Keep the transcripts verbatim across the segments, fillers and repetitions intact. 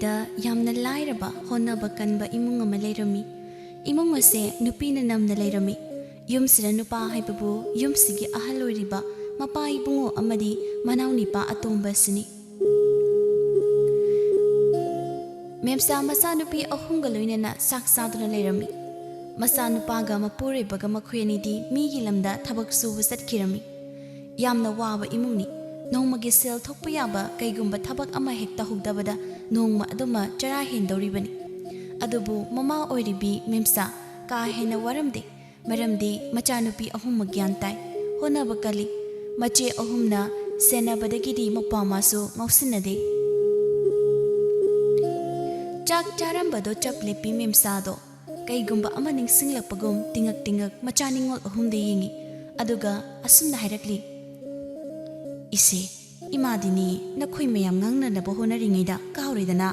ꯗ ꯌꯥꯝꯅ ꯂꯥꯏꯔꯕ, ꯍꯣꯠꯅꯕ ꯀꯟꯕ ꯏꯃꯨꯡ ꯑꯃ ꯂꯩꯔꯝꯃꯤ꯫ ꯏꯃꯨꯡ ꯑꯁꯦ ꯅꯨꯄꯤꯅ ꯅꯝꯅ ꯂꯩꯔꯝꯃꯤ꯫ ꯌꯨꯝꯁꯤꯗ ꯅꯨꯄꯥ ꯍꯥꯏꯕꯕꯨ ꯌꯨꯝꯁꯤꯒꯤ ꯑꯍꯜ ꯑꯣꯏꯔꯤꯕ ꯃꯄꯥ ꯏꯕꯨꯡꯉꯣ ꯑꯃꯗꯤ ꯃꯅꯥꯎꯅꯤꯄꯥ ꯑꯇꯣꯝꯕ ꯑꯁꯤꯅꯤ꯫ ꯃꯦꯝꯆꯥ ꯃꯆꯥꯅꯨꯄꯤ ꯑꯍꯨꯝꯒ ꯂꯣꯏꯅꯅ ꯆꯥꯛ ꯆꯥꯗꯨꯅ ꯂꯩꯔꯝꯃꯤ꯫ ꯃꯆꯥꯅꯨꯄꯥꯒ ꯃꯄꯨꯔꯣꯏꯕꯒ ꯃꯈꯣꯏ ꯑꯅꯤꯗꯤ ꯃꯤꯒꯤ ꯂꯝꯗ ꯊꯕꯛ ꯁꯨꯕ ꯆꯠꯈꯤꯔꯝꯃꯤ꯫ ꯌꯥꯝꯅ ꯋꯥꯕ ꯏꯃꯨꯡꯅꯤ꯫ ꯅꯣꯡꯃꯒꯤ ꯁꯦꯜ ꯊꯣꯛꯄ ꯌꯥꯕ ꯀꯩꯒꯨꯝꯕ ꯊꯕꯛ ꯑꯃ ꯍꯦꯛ ꯇꯧꯍꯧꯗꯕꯗ ꯅꯣꯡꯃ ꯑꯗꯨꯃ ꯆꯔꯥ ꯍꯦꯟꯗꯧꯔꯤꯕꯅꯤ꯫ ꯑꯗꯨꯕꯨ ꯃꯃꯥ ꯑꯣꯏꯔꯤꯕꯤ ꯃꯦꯝꯆꯥ ꯀꯥ ꯍꯦꯟꯅ ꯋꯥꯔꯝꯗꯦ꯫ ꯃꯔꯝꯗꯤ ꯃꯆꯥꯅꯨꯄꯤ ꯑꯍꯨꯝꯃꯛ ꯒ꯭ꯌꯥꯟ ꯇꯥꯏ, ꯍꯣꯠꯅꯕ ꯀꯜꯂꯤ꯫ ꯃꯆꯦ ꯑꯍꯨꯝꯅ ꯁꯦꯟꯅꯕꯗꯒꯤꯗꯤ ꯃꯧꯄ꯭ꯋꯥ ꯃꯥꯁꯨ ꯉꯥꯎꯁꯤꯟꯅꯗꯦ꯫ ꯆꯥꯛ ꯆꯥꯔꯝꯕꯗꯣ ꯆꯞ ꯂꯦꯞꯄꯤ ꯃꯦꯝꯆꯥꯗꯣ꯫ ꯀꯩꯒꯨꯝꯕ ꯑꯃ ꯅꯤꯡꯁꯤꯡꯂꯛꯄꯒꯨꯝ ꯇꯤꯡꯉꯛ ꯇꯤꯡꯉꯛ ꯃꯆꯥ ꯅꯤꯉꯣꯜ ꯑꯍꯨꯝꯗ ꯌꯦꯡꯉꯤ꯫ ꯑꯗꯨꯒ ꯑꯁꯨꯝꯅ ꯍꯥꯏꯔꯛꯂꯤ, "ꯏꯆꯦ, ꯏꯃꯥꯗꯤꯅꯦ ꯅꯈꯣꯏ ꯃꯌꯥꯝ ꯉꯥꯡꯅꯅꯕ ꯍꯣꯠꯅꯔꯤꯉꯩꯗ ꯀꯥꯎꯔꯦꯗꯅ꯫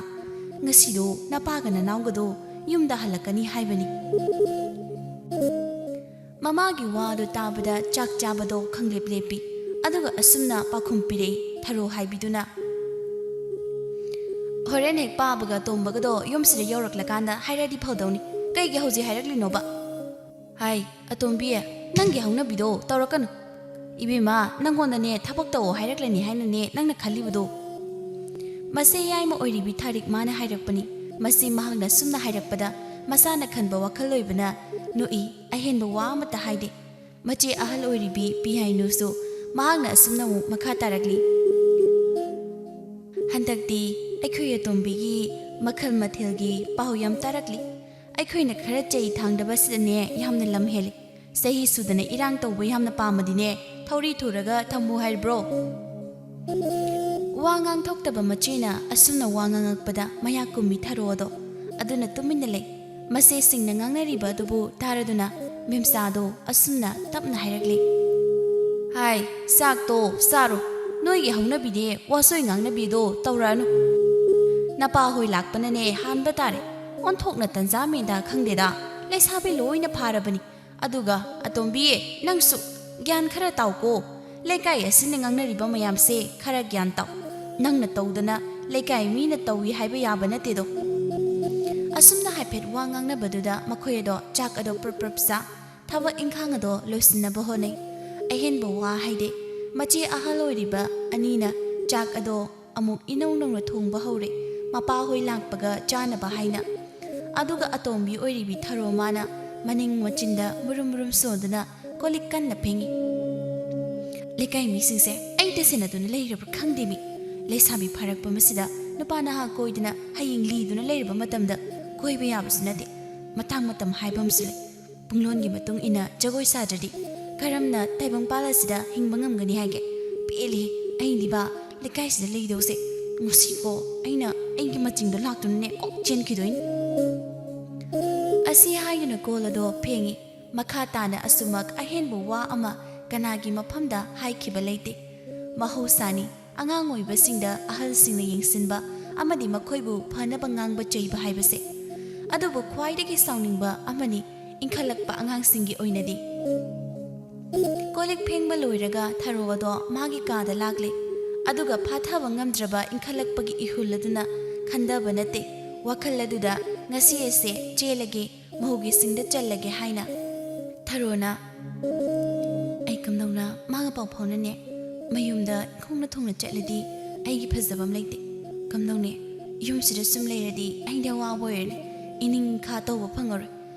ꯉꯁꯤꯗꯣ ꯅꯄꯥꯒ ꯅꯅꯥꯎꯒꯗꯣ ꯌꯨꯝꯗ ꯍꯜꯂꯛꯀꯅꯤ ꯍꯥꯏꯕꯅꯤ꯫" ꯃꯃꯥꯒꯤ ꯋꯥꯗꯨ ꯇꯥꯕꯗ ꯆꯥꯛ ꯆꯥꯕꯗꯣ ꯈꯪꯂꯦꯞ ꯂꯦꯞꯄꯤ꯫ ꯑꯗꯨꯒ ꯑꯁꯨꯝꯅ ꯄꯥꯎꯈꯨꯝ ꯄꯤꯔꯛꯏ ꯊꯔꯣ ꯍꯥꯏꯕꯤꯗꯨꯅ, "ꯍꯣꯔꯦꯟ ꯍꯦꯛ ꯄꯥꯕꯒ ꯇꯣꯝꯕꯒꯗꯣ ꯌꯨꯝꯁꯤꯗ ꯌꯧꯔꯛꯂꯀꯥꯟꯗ ꯍꯥꯏꯔꯗꯤ ꯐꯗꯧꯅꯤ꯫ ꯀꯩꯒꯤ ꯍꯧꯖꯤꯛ ꯍꯥꯏꯔꯛꯂꯤꯅꯣꯕ?" "ꯍꯥꯏ, ꯑꯇꯣꯝꯕꯤ, ꯅꯪꯒꯤ ꯍꯧꯅꯕꯤꯗꯣ ꯇꯧꯔꯛꯀꯅꯨ꯫ ꯏꯕꯦꯝꯃ, ꯅꯪꯉꯣꯟꯗꯅꯦ ꯊꯕꯛ ꯇꯧꯑꯣ ꯍꯥꯏꯔꯛꯂꯅꯤ ꯍꯥꯏꯅꯅꯦ ꯅꯪꯅ ꯈꯜꯂꯤꯕꯗꯣ?" ꯃꯁꯦ ꯌꯥꯏꯃ ꯑꯣꯏꯔꯤꯕꯤ ꯊꯥꯔꯤꯛ ꯃꯥꯅ ꯍꯥꯏꯔꯛꯄꯅꯤ꯫ ꯃꯁꯤ ꯃꯍꯥꯛꯅ ꯁꯨꯝꯅ ꯍꯥꯏꯔꯛꯄꯗ ꯃꯁꯥꯅ ꯈꯟꯕ ꯋꯥꯈꯜ ꯑꯣꯏꯕꯅ ꯅꯣꯛꯏ, ꯑꯍꯦꯟꯕ ꯋꯥ ꯑꯃꯠꯇ ꯍꯥꯏꯗꯦ꯫ ꯃꯆꯦ ꯑꯍꯜ ꯑꯣꯏꯔꯤꯕꯤ ꯄꯤꯍꯥꯏꯅꯨꯁꯨ ꯃꯍꯥꯛꯅ ꯑꯁꯨꯝꯅ ꯑꯃꯨꯛ ꯃꯈꯥ ꯇꯥꯔꯛꯂꯤ, "ꯍꯟꯗꯛꯇꯤ ꯑꯩꯈꯣꯏ ꯑꯇꯣꯝꯕꯤꯒꯤ ꯃꯈꯜ ꯃꯊꯦꯜꯒꯤ ꯄꯥꯎ ꯌꯥꯝ ꯇꯥꯔꯛꯂꯤ꯫ ꯑꯩꯈꯣꯏꯅ ꯈꯔ ꯆꯩ ꯊꯥꯡꯗꯕꯁꯤꯗꯅꯦ ꯌꯥꯝꯅ ꯂꯝ ꯍꯦꯜꯂꯤ꯫ ꯆꯍꯤ ꯁꯨꯗꯅ ꯏꯔꯥꯡ ꯇꯧꯕ ꯌꯥꯝꯅ ꯄꯥꯝꯃꯗꯤꯅꯦ ꯊꯧꯔꯤ ꯊꯨꯔꯒ ꯊꯝꯃꯨ ꯍꯥꯏꯔꯤꯕ꯭ꯔꯣ?" ꯋꯥ ꯉꯥꯡꯊꯣꯛꯇꯕ ꯃꯆꯦꯅ ꯑꯁꯨꯝꯅ ꯋꯥ ꯉꯥꯡꯉꯛꯄꯗ ꯃꯌꯥ ꯀꯨꯝꯃꯤ ꯊꯔꯣ ꯑꯗꯣ꯫ ꯑꯗꯨꯅ ꯇꯨꯃꯤꯟꯅ ꯂꯩ꯫ ꯃꯆꯦꯁꯤꯡꯅ ꯉꯥꯡꯅꯔꯤꯕ ꯑꯗꯨꯕꯨ ꯇꯥꯔꯗꯨꯅ ꯃꯦꯝꯆꯥꯗꯣ ꯑꯁꯨꯝꯅ ꯇꯞꯅ ꯍꯥꯏꯔꯛꯂꯤ, "ꯍꯥꯏ, ꯆꯥꯛꯇꯣ ꯆꯥꯔꯣ꯫ ꯅꯣꯏꯒꯤ ꯍꯧꯅꯕꯤꯅꯦ ꯋꯥꯁꯣꯏ ꯉꯥꯡꯅꯕꯤꯗꯣ ꯇꯧꯔꯛꯑꯅꯨ꯫ ꯅꯄꯥ ꯍꯣꯏ ꯂꯥꯛꯄꯅꯅꯦ ꯍꯥꯟꯕ ꯇꯥꯔꯦ꯫ ꯑꯣꯟꯊꯣꯛꯅ ꯇꯟꯖꯥ ꯃꯦꯟꯗ ꯈꯪꯗꯦꯗ꯫ ꯂꯩꯁꯥꯕꯤ ꯂꯣꯏꯅ ꯐꯥꯔꯕꯅꯤ꯫ ꯑꯗꯨꯒ ꯑꯇꯣꯝꯕꯤ, ꯅꯪꯁꯨ ꯒ꯭ꯌꯥꯟ ꯈꯔ ꯇꯥꯎꯀꯣ꯫ ꯂꯩꯀꯥꯏ ꯑꯁꯤꯅ ꯉꯥꯡꯅꯔꯤꯕ ꯃꯌꯥꯝꯁꯦ ꯈꯔ ꯒ꯭ꯌꯥꯟ ꯇꯥꯎ꯫ ꯅꯪꯅ ꯇꯧꯗꯅ ꯂꯩꯀꯥꯏ ꯃꯤꯅ ꯇꯧꯏ ꯍꯥꯏꯕ ꯌꯥꯕ ꯅꯠꯇꯦꯗꯣ꯫ ꯑꯁꯨꯝꯅ ꯍꯥꯏꯐꯦꯠ ꯋꯥ ꯉꯥꯡꯅꯕꯗꯨꯗ ꯃꯈꯣꯏ ꯑꯗꯣ ꯆꯥꯛ ꯑꯗꯣ ꯄ꯭ꯔꯞ ꯄ꯭ꯔꯞ ꯆꯥ, ꯊꯕꯛ ꯏꯪꯈꯥꯡ ꯑꯗꯣ ꯂꯣꯏꯁꯤꯟꯅꯕ ꯍꯣꯠꯅꯩ꯫ ꯑꯍꯦꯟꯕ ꯋꯥ ꯍꯥꯏꯗꯦ꯫ ꯃꯆꯦ ꯑꯍꯜ ꯑꯣꯏꯔꯤꯕ ꯑꯅꯤꯅ ꯆꯥꯛ ꯑꯗꯣ ꯑꯃꯨꯛ ꯏꯅꯧ ꯅꯧꯅ ꯊꯣꯡꯕ ꯍꯧꯔꯦ, ꯃꯄꯥꯍꯣꯏ ꯂꯥꯛꯄꯒ ꯆꯥꯅꯕ ꯍꯥꯏꯅ꯫ ꯑꯗꯨꯒ ꯑꯇꯣꯝꯕꯤ ꯑꯣꯏꯔꯤꯕꯤ ꯊꯔꯣ ꯃꯥꯅ ꯃꯅꯤꯡ ꯃꯆꯤꯟꯗ ꯃꯨꯔꯨꯝ ꯃꯨꯔꯨꯝ ꯁꯣꯟꯗꯨꯅ ꯀꯣꯜ ꯂꯤꯛ ꯀꯟꯅ ꯐꯦꯡꯉꯤ꯫ ꯂꯩꯀꯥꯏ ꯃꯤꯁꯤꯡꯁꯦ ꯑꯩ ꯇꯁꯦꯟꯅꯗꯨꯅ ꯂꯩꯔꯕ꯭ꯔꯥ ꯈꯪꯗꯦꯃꯤ꯫ ꯂꯩꯁꯥꯕꯤ ꯐꯥꯔꯛꯄ ꯃꯁꯤꯗ ꯅꯨꯄꯥ ꯅꯍꯥ ꯀꯣꯏꯗꯅ ꯍꯌꯦꯡ ꯂꯤꯗꯨꯅ ꯂꯩꯔꯕ ꯃꯇꯝꯗ ꯀꯣꯏꯕ ꯌꯥꯕꯁꯨ ꯅꯠꯇꯦ꯫ ꯃꯇꯥꯡ ꯃꯇꯝ ꯍꯥꯏꯕ ꯑꯃꯁꯨ ꯂꯩ꯫ ꯄꯨꯡꯂꯣꯟꯒꯤ ꯃꯇꯨꯡ ꯏꯟꯅ ꯖꯒꯣꯏ ꯁꯥꯗ꯭ꯔꯗꯤ ꯀꯔꯝꯅ ꯇꯥꯏꯕꯪꯄꯥꯜ ꯑꯁꯤꯗ ꯍꯤꯡꯕ ꯉꯝꯒꯅꯤ ꯍꯥꯏꯒꯦ? ꯄꯦꯜꯂꯤ꯫ ꯑꯩꯗꯤꯕ ꯂꯩꯀꯥꯏꯁꯤꯗ ꯂꯩꯗꯧꯁꯦ ꯉꯁꯤꯀꯣ ꯑꯩꯅ ꯑꯩꯒꯤ ꯃꯆꯤꯡꯗꯣ ꯂꯥꯛꯇꯨꯅꯅꯦ ꯀꯣꯛ ꯆꯦꯟꯈꯤꯗꯣꯏꯅꯤ꯫ ꯑꯁꯤ ꯍꯥꯏꯗꯨꯅ ꯀꯣꯜ ꯑꯗꯣ ꯐꯦꯡꯉꯤ꯫ ꯃꯈꯥ ꯇꯥꯅ ꯑꯁꯨꯃꯛ ꯑꯍꯦꯟꯕ ꯋꯥ ꯑꯃ ꯀꯅꯥꯒꯤ ꯃꯐꯝꯗ ꯍꯥꯏꯈꯤꯕ ꯂꯩꯇꯦ꯫ ꯃꯍꯧꯁꯥꯅꯤ, ꯑꯉꯥꯡ ꯑꯣꯏꯕꯁꯤꯡꯗ ꯑꯍꯜꯁꯤꯡꯅ ꯌꯦꯡꯁꯤꯟꯕ ꯑꯃꯗꯤ ꯃꯈꯣꯏꯕꯨ ꯐꯅꯕ ꯉꯥꯡꯕ ꯆꯩꯕ ꯍꯥꯏꯕꯁꯦ꯫ ꯑꯗꯨꯕꯨ ꯈ꯭ꯋꯥꯏꯗꯒꯤ ꯁꯥꯎꯅꯤꯡꯕ ꯑꯃꯅꯤ ꯏꯟꯈꯠꯂꯛꯄ ꯑꯉꯥꯡꯁꯤꯡꯒꯤ ꯑꯣꯏꯅꯗꯤ꯫ ꯀꯣꯜ ꯂꯤꯛ ꯐꯦꯡꯕ ꯂꯣꯏꯔꯒ ꯊꯔꯣ ꯑꯗꯣ ꯃꯥꯒꯤ ꯀꯥꯗ ꯂꯥꯛꯂꯦ꯫ ꯑꯗꯨꯒ ꯐꯥꯊꯕ ꯉꯝꯗ꯭ꯔꯕ ꯏꯟꯈꯠꯂꯛꯄꯒꯤ ꯏꯍꯨꯜ ꯑꯗꯨꯅ ꯈꯟꯗꯕ ꯅꯠꯇꯦ꯫ ꯋꯥꯈꯜ ꯑꯗꯨꯗ ꯉꯁꯤ ꯑꯁꯦ ꯆꯦꯜꯂꯒꯦ, ꯃꯧꯒꯤ ꯁꯤꯡꯗ ꯆꯜꯂꯒꯦ ꯍꯥꯏꯅ꯫ ꯊꯔꯣꯅ, "ꯑꯩ ꯀꯝꯗꯧꯅ ꯃꯥꯒ ꯄꯥꯎ ꯐꯥꯎꯅꯅꯦ? ꯃꯌꯨꯝꯗ ꯈꯣꯡꯅ ꯊꯨꯡꯅ ꯆꯠꯂꯗꯤ ꯑꯩꯒꯤ ꯐꯖꯕ ꯑꯃ ꯂꯩꯇꯦ꯫ ꯀꯝꯗꯧꯅꯦ? ꯌꯨꯝꯁꯤꯗ ꯁꯨꯝ ꯂꯩꯔꯗꯤ ꯑꯩꯗꯤ ꯑꯋꯥꯕ ꯑꯣꯏꯔꯅꯤ꯫ ꯏꯅꯤꯡꯈꯥ ꯇꯧꯕ ꯐꯪꯉꯔꯣꯏ꯫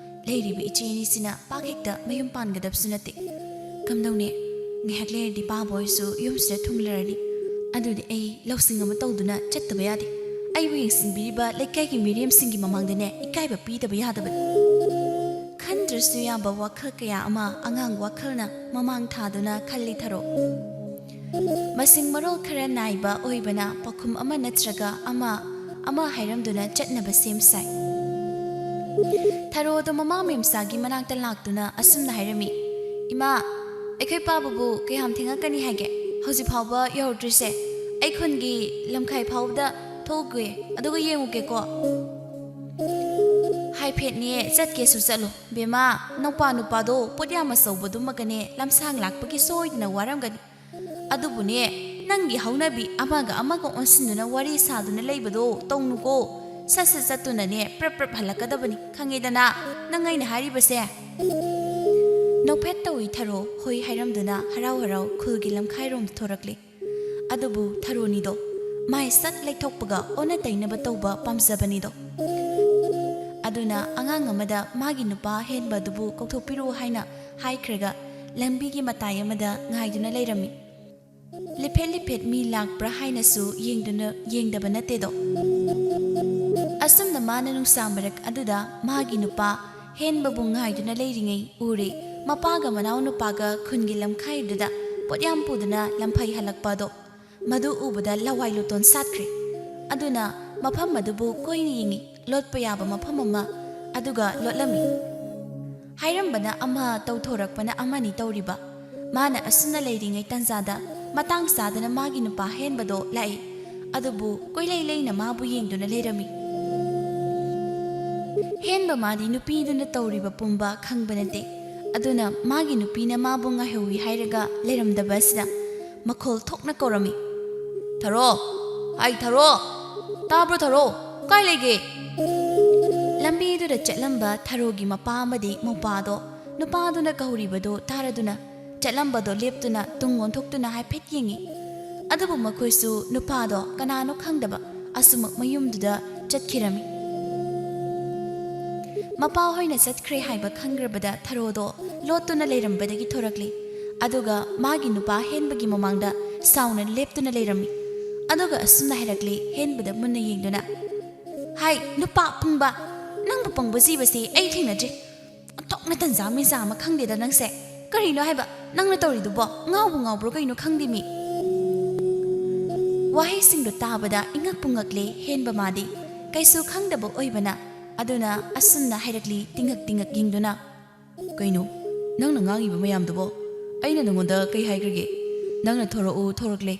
ꯂꯩꯔꯤꯕ ꯏꯆꯦ ꯑꯅꯤꯁꯤꯅ ꯄꯥꯛ ꯍꯦꯛꯇ ꯃꯌꯨꯝ ꯄꯥꯟꯒꯗꯕꯁꯨ ꯅꯠꯇꯦ꯫ ꯀꯝꯗꯧꯅꯦ? ꯉꯥꯏꯍꯥꯛ ꯂꯩꯔꯗꯤ ꯄꯥꯕ ꯍꯣꯏꯁꯨ ꯌꯨꯝꯁꯤꯗ ꯊꯨꯡꯂꯔꯅꯤ꯫ ꯑꯗꯨꯗꯤ ꯑꯩ ꯂꯧꯁꯤꯡ ꯑꯃ ꯇꯧꯗꯨꯅ ꯆꯠꯇꯕ ꯌꯥꯗꯦ꯫ ꯑꯩꯕꯨ ꯌꯦꯡꯁꯤꯟꯕꯤꯔꯤꯕ ꯂꯩꯀꯥꯏꯒꯤ ꯃꯤꯔꯦꯝꯁꯤꯡꯒꯤ ꯃꯃꯥꯡꯗꯅꯦ ꯏꯀꯥꯏꯕ ꯄꯤꯗꯕ ꯌꯥꯗꯕꯅꯤ꯫" ꯈꯟꯗ꯭ꯔꯁꯨ ꯌꯥꯕ ꯋꯥꯈꯜ ꯀꯌꯥ ꯑꯃ ꯑꯉꯥꯡ ꯋꯥꯈꯜꯅ ꯃꯃꯥꯡ ꯊꯥꯗꯨꯅ ꯈꯜꯂꯤ ꯊꯔꯣ꯫ ꯃꯁꯤꯡ ꯃꯔꯣꯜ ꯈꯔ ꯅꯥꯏꯕ ꯑꯣꯏꯕꯅ ꯄꯥꯎꯈꯨꯝ ꯑꯃ ꯅꯠꯇ꯭ꯔꯒ ꯑꯃ, ꯑꯃ ꯍꯥꯏꯔꯝꯗꯨꯅ ꯆꯠꯅꯕ ꯁꯦꯝ ꯁꯥꯏ꯫ ꯊꯔꯣꯗꯣ ꯃꯃꯥ ꯃꯦꯝꯆꯥꯒꯤ ꯃꯅꯥꯛꯇ ꯂꯥꯛꯇꯨꯅ ꯑꯁꯨꯝꯅ ꯍꯥꯏꯔꯝꯃꯤ, "ꯏꯃꯥ, ꯑꯩꯈꯣꯏ ꯄꯥꯕꯕꯨ ꯀꯌꯥꯝ ꯊꯦꯡꯉꯛꯀꯅꯤ ꯍꯥꯏꯒꯦ? ꯍꯧꯖꯤꯛ ꯐꯥꯎꯕ ꯌꯧꯔꯛꯇ꯭ꯔꯤꯁꯦ꯫ ꯑꯩ ꯈꯨꯟꯒꯤ ꯂꯝꯈꯥꯏ ꯐꯥꯎꯕꯗ ꯊꯣꯛꯎꯒꯦ, ꯑꯗꯨꯒ ꯌꯦꯡꯉꯨꯒꯦꯀꯣ꯫" "ꯍꯥꯏꯐꯦꯠꯅꯦ ꯆꯠꯀꯦꯁꯨ ꯆꯠꯂꯣ꯫ ꯕꯦꯝꯃ, ꯅꯧꯄꯥ ꯅꯨꯄꯥꯗꯣ ꯄꯣꯠꯌꯥꯝ ꯑꯆꯧꯕꯗꯨꯃꯒꯅꯦ ꯂꯝꯁꯥꯡ ꯂꯥꯛꯄꯒꯤ ꯁꯣꯏꯗꯅ ꯋꯥꯔꯝꯒꯅꯤ꯫ ꯑꯗꯨꯕꯨꯅꯦ, ꯅꯪꯒꯤ ꯍꯧꯅꯕꯤ ꯑꯃꯒ ꯑꯃꯒ ꯑꯣꯟꯁꯤꯟꯗꯨꯅ ꯋꯥꯔꯤ ꯁꯥꯗꯨꯅ ꯂꯩꯕꯗꯣ ꯇꯧꯅꯨꯀꯣ꯫ ꯁꯠ ꯁꯠ ꯆꯠꯇꯨꯅꯅꯦ ꯄ꯭ꯔꯞ ꯄ꯭ꯔꯞ ꯍꯜꯂꯛꯀꯗꯕꯅꯤ, ꯈꯪꯉꯦꯗꯅ ꯅꯪ ꯑꯩꯅ ꯍꯥꯏꯔꯤꯕꯁꯦ꯫ ꯅꯣꯛꯐꯦꯠ ꯇꯧꯏ ꯊꯔꯣ ꯍꯣꯏ ꯍꯥꯏꯔꯝꯗꯨꯅ ꯍꯔꯥꯎ ꯍꯔꯥꯎ ꯈꯨꯜꯒꯤ ꯂꯝꯈꯥꯏꯔꯣꯝꯗ ꯊꯣꯔꯛꯂꯤ꯫ ꯑꯗꯨꯕꯨ ꯊꯔꯣꯅꯤꯗꯣ ꯃꯥꯏ ꯁꯠ ꯂꯩꯊꯣꯛꯄꯒ ꯑꯣꯟꯅ ꯇꯩꯅꯕ ꯇꯧꯕ ꯄꯥꯝꯖꯕꯅꯤꯗꯣ꯫ ꯑꯗꯨꯅ ꯑꯉꯥꯡ ꯑꯃꯗ ꯃꯥꯒꯤ ꯅꯨꯄꯥ ꯍꯦꯟꯕ ꯑꯗꯨꯕꯨ ꯀꯧꯊꯣꯛꯄꯤꯔꯛꯎ ꯍꯥꯏꯅ ꯍꯥꯏꯈ꯭ꯔꯒ ꯂꯝꯕꯤꯒꯤ ꯃꯇꯥꯏ ꯑꯃꯗ ꯉꯥꯏꯗꯨꯅ ꯂꯩꯔꯝꯃꯤ꯫ ꯂꯤꯐꯦꯠ ꯂꯤꯐꯦꯠ ꯃꯤ ꯂꯥꯛꯄ꯭ꯔꯥ ꯍꯥꯏꯅꯁꯨ ꯌꯦꯡꯗꯨꯅ ꯌꯦꯡꯗꯕ ꯅꯠꯇꯦꯗꯣ꯫ ꯑꯁꯨꯝꯅ ꯃꯥꯅ ꯅꯨꯡꯁꯥ ꯃꯔꯛ ꯑꯗꯨꯗ ꯃꯥꯒꯤ ꯅꯨꯄꯥ ꯍꯦꯟꯕꯕꯨ ꯉꯥꯏꯗꯨꯅ ꯂꯩꯔꯤꯉꯩ ꯎꯔꯦ, ꯃꯄꯥꯒ ꯃꯅꯥꯎ ꯅꯨꯄꯥꯒ ꯈꯨꯟꯒꯤ ꯂꯝꯈꯥꯏꯗꯨꯗ ꯄꯣꯠꯌꯥꯝ ꯄꯨꯗꯨꯅ ꯂꯝꯐꯩ ꯍꯜꯂꯛꯄ ꯑꯗꯣ꯫ ꯃꯗꯨ ꯎꯕꯗ ꯂꯋꯥꯏ ꯂꯨꯇꯣꯟ ꯁꯥꯠꯈ꯭ꯔꯦ꯫ ꯑꯗꯨꯅ ꯃꯐꯝ ꯑꯗꯨꯕꯨ ꯀꯣꯏꯅ ꯌꯦꯡꯉꯤ, ꯂꯣꯠꯄ ꯌꯥꯕ ꯃꯐꯝ ꯑꯃ, ꯑꯗꯨꯒ ꯂꯣꯠꯂꯝꯃꯤ꯫ ꯍꯥꯏꯔꯝꯕꯅ ꯑꯃ, ꯇꯧꯊꯣꯔꯛꯄꯅ ꯑꯃꯅꯤ ꯇꯧꯔꯤꯕ꯫ ꯃꯥꯅ ꯑꯁꯨꯝꯅ ꯂꯩꯔꯤꯉꯩ ꯇꯟꯖꯥꯗ ꯃꯇꯥꯡ ꯆꯥꯗꯅ ꯃꯥꯒꯤ ꯅꯨꯄꯥ ꯍꯦꯟꯕꯗꯣ ꯂꯥꯛꯏ꯫ ꯑꯗꯨꯕꯨ ꯀꯣꯏꯂꯩ ꯂꯩꯅ ꯃꯥꯕꯨ ꯌꯦꯡꯗꯨꯅ ꯂꯩꯔꯝꯃꯤ꯫ ꯍꯦꯟꯕ ꯃꯥꯗꯤ ꯅꯨꯄꯤꯗꯨꯅ ꯇꯧꯔꯤꯕ ꯄꯨꯝꯕ ꯈꯪꯕ ꯅꯠꯇꯦ꯫ ꯑꯗꯨꯅ ꯃꯥꯒꯤ ꯅꯨꯄꯤꯅ ꯃꯥꯕꯨ ꯉꯥꯏꯍꯧꯏ ꯍꯥꯏꯔꯒ ꯂꯩꯔꯝꯗꯕ ꯑꯁꯤꯗ ꯃꯈꯣꯜ ꯊꯣꯛꯅ ꯀꯧꯔꯝꯃꯤ꯫ "ꯊꯔꯣ! ꯍꯥꯏ ꯊꯔꯣ! ꯇꯥꯕ꯭ꯔꯣ ꯊꯔꯣ? ꯀꯥꯏ ꯂꯩꯒꯦ?" ꯂꯝꯕꯤꯗꯨꯗ ꯆꯠꯂꯝꯕ ꯊꯔꯣꯒꯤ ꯃꯄꯥ ꯑꯃꯗꯤ ꯃꯧꯄꯥꯗꯣ ꯅꯨꯄꯥꯗꯨꯅ ꯀꯧꯔꯤꯕꯗꯣ ꯇꯥꯔꯗꯨꯅ ꯆꯠꯂꯝꯕꯗꯣ ꯂꯦꯞꯇꯨꯅ ꯇꯨꯡ ꯑꯣꯟꯊꯣꯛꯇꯨꯅ ꯍꯥꯏꯐꯦꯠ ꯌꯦꯡꯉꯤ꯫ ꯑꯗꯨꯕꯨ ꯃꯈꯣꯏꯁꯨ ꯅꯨꯄꯥꯗꯣ ꯀꯅꯥꯅꯣ ꯈꯪꯗꯕ ꯑꯁꯨꯃꯛ ꯃꯌꯨꯝꯗꯨꯗ ꯆꯠꯈꯤꯔꯝꯃꯤ꯫ ꯃꯄꯥ ꯍꯣꯏꯅ ꯆꯠꯈ꯭ꯔꯦ ꯍꯥꯏꯕ ꯈꯪꯈ꯭ꯔꯕꯗ ꯊꯔꯣꯗꯣ ꯂꯣꯠꯇꯨꯅ ꯂꯩꯔꯝꯕꯗꯒꯤ ꯊꯣꯔꯛꯂꯤ꯫ ꯑꯗꯨꯒ ꯃꯥꯒꯤ ꯅꯨꯄꯥ ꯍꯦꯟꯕꯒꯤ ꯃꯃꯥꯡꯗ ꯁꯥꯎꯅ ꯂꯦꯞꯇꯨꯅ ꯂꯩꯔꯝꯃꯤ꯫ ꯑꯗꯨꯒ ꯑꯁꯨꯝꯅ ꯍꯥꯏꯔꯛꯂꯤ, ꯍꯦꯟꯕꯗ ꯃꯨꯟꯅ ꯌꯦꯡꯗꯨꯅ, "ꯍꯥꯏ ꯅꯨꯄꯥ ꯄꯪꯕ, ꯅꯪꯕꯨ ꯄꯪꯕ ꯖꯤꯕꯁꯤ ꯑꯩ ꯊꯦꯡꯅꯗ꯭ꯔꯤ꯫ ꯑꯣꯟꯊꯣꯛꯅ ꯇꯟꯖꯥ ꯃꯦꯟꯖꯥ ꯑꯃ ꯈꯪꯗꯦꯗ ꯅꯪꯁꯦ꯫ ꯀꯔꯤꯅꯣ ꯍꯥꯏꯕ ꯅꯪꯅ ꯇꯧꯔꯤꯗꯨꯕꯣ? ꯉꯥꯎꯕꯨ ꯉꯥꯎꯕ꯭ꯔꯣ ꯀꯩꯅꯣ ꯈꯪꯗꯦꯃꯤ?" ꯋꯥꯍꯩꯁꯤꯡꯗꯨ ꯇꯥꯕꯗ ꯏꯉꯛꯄꯨ ꯉꯛꯂꯦ ꯍꯦꯟꯕ ꯃꯥꯗꯤ꯫ ꯀꯩꯁꯨ ꯈꯪꯗꯕ ꯑꯣꯏꯕꯅ꯫ ꯑꯗꯨꯅ ꯑꯁꯨꯝꯅ ꯍꯥꯏꯔꯛꯂꯤ ꯇꯤꯉꯛ ꯇꯤꯉꯛ ꯌꯦꯡꯗꯨꯅ, "ꯀꯩꯅꯣ ꯅꯪꯅ ꯉꯥꯡꯉꯤꯕ ꯃꯌꯥꯝꯗꯨꯕꯣ? ꯑꯩꯅ ꯅꯉꯣꯟꯗ ꯀꯩ ꯍꯥꯏꯈ꯭ꯔꯒꯦ? ꯅꯪꯅ ꯊꯣꯔꯛꯎ ꯊꯣꯔꯛꯂꯦ꯫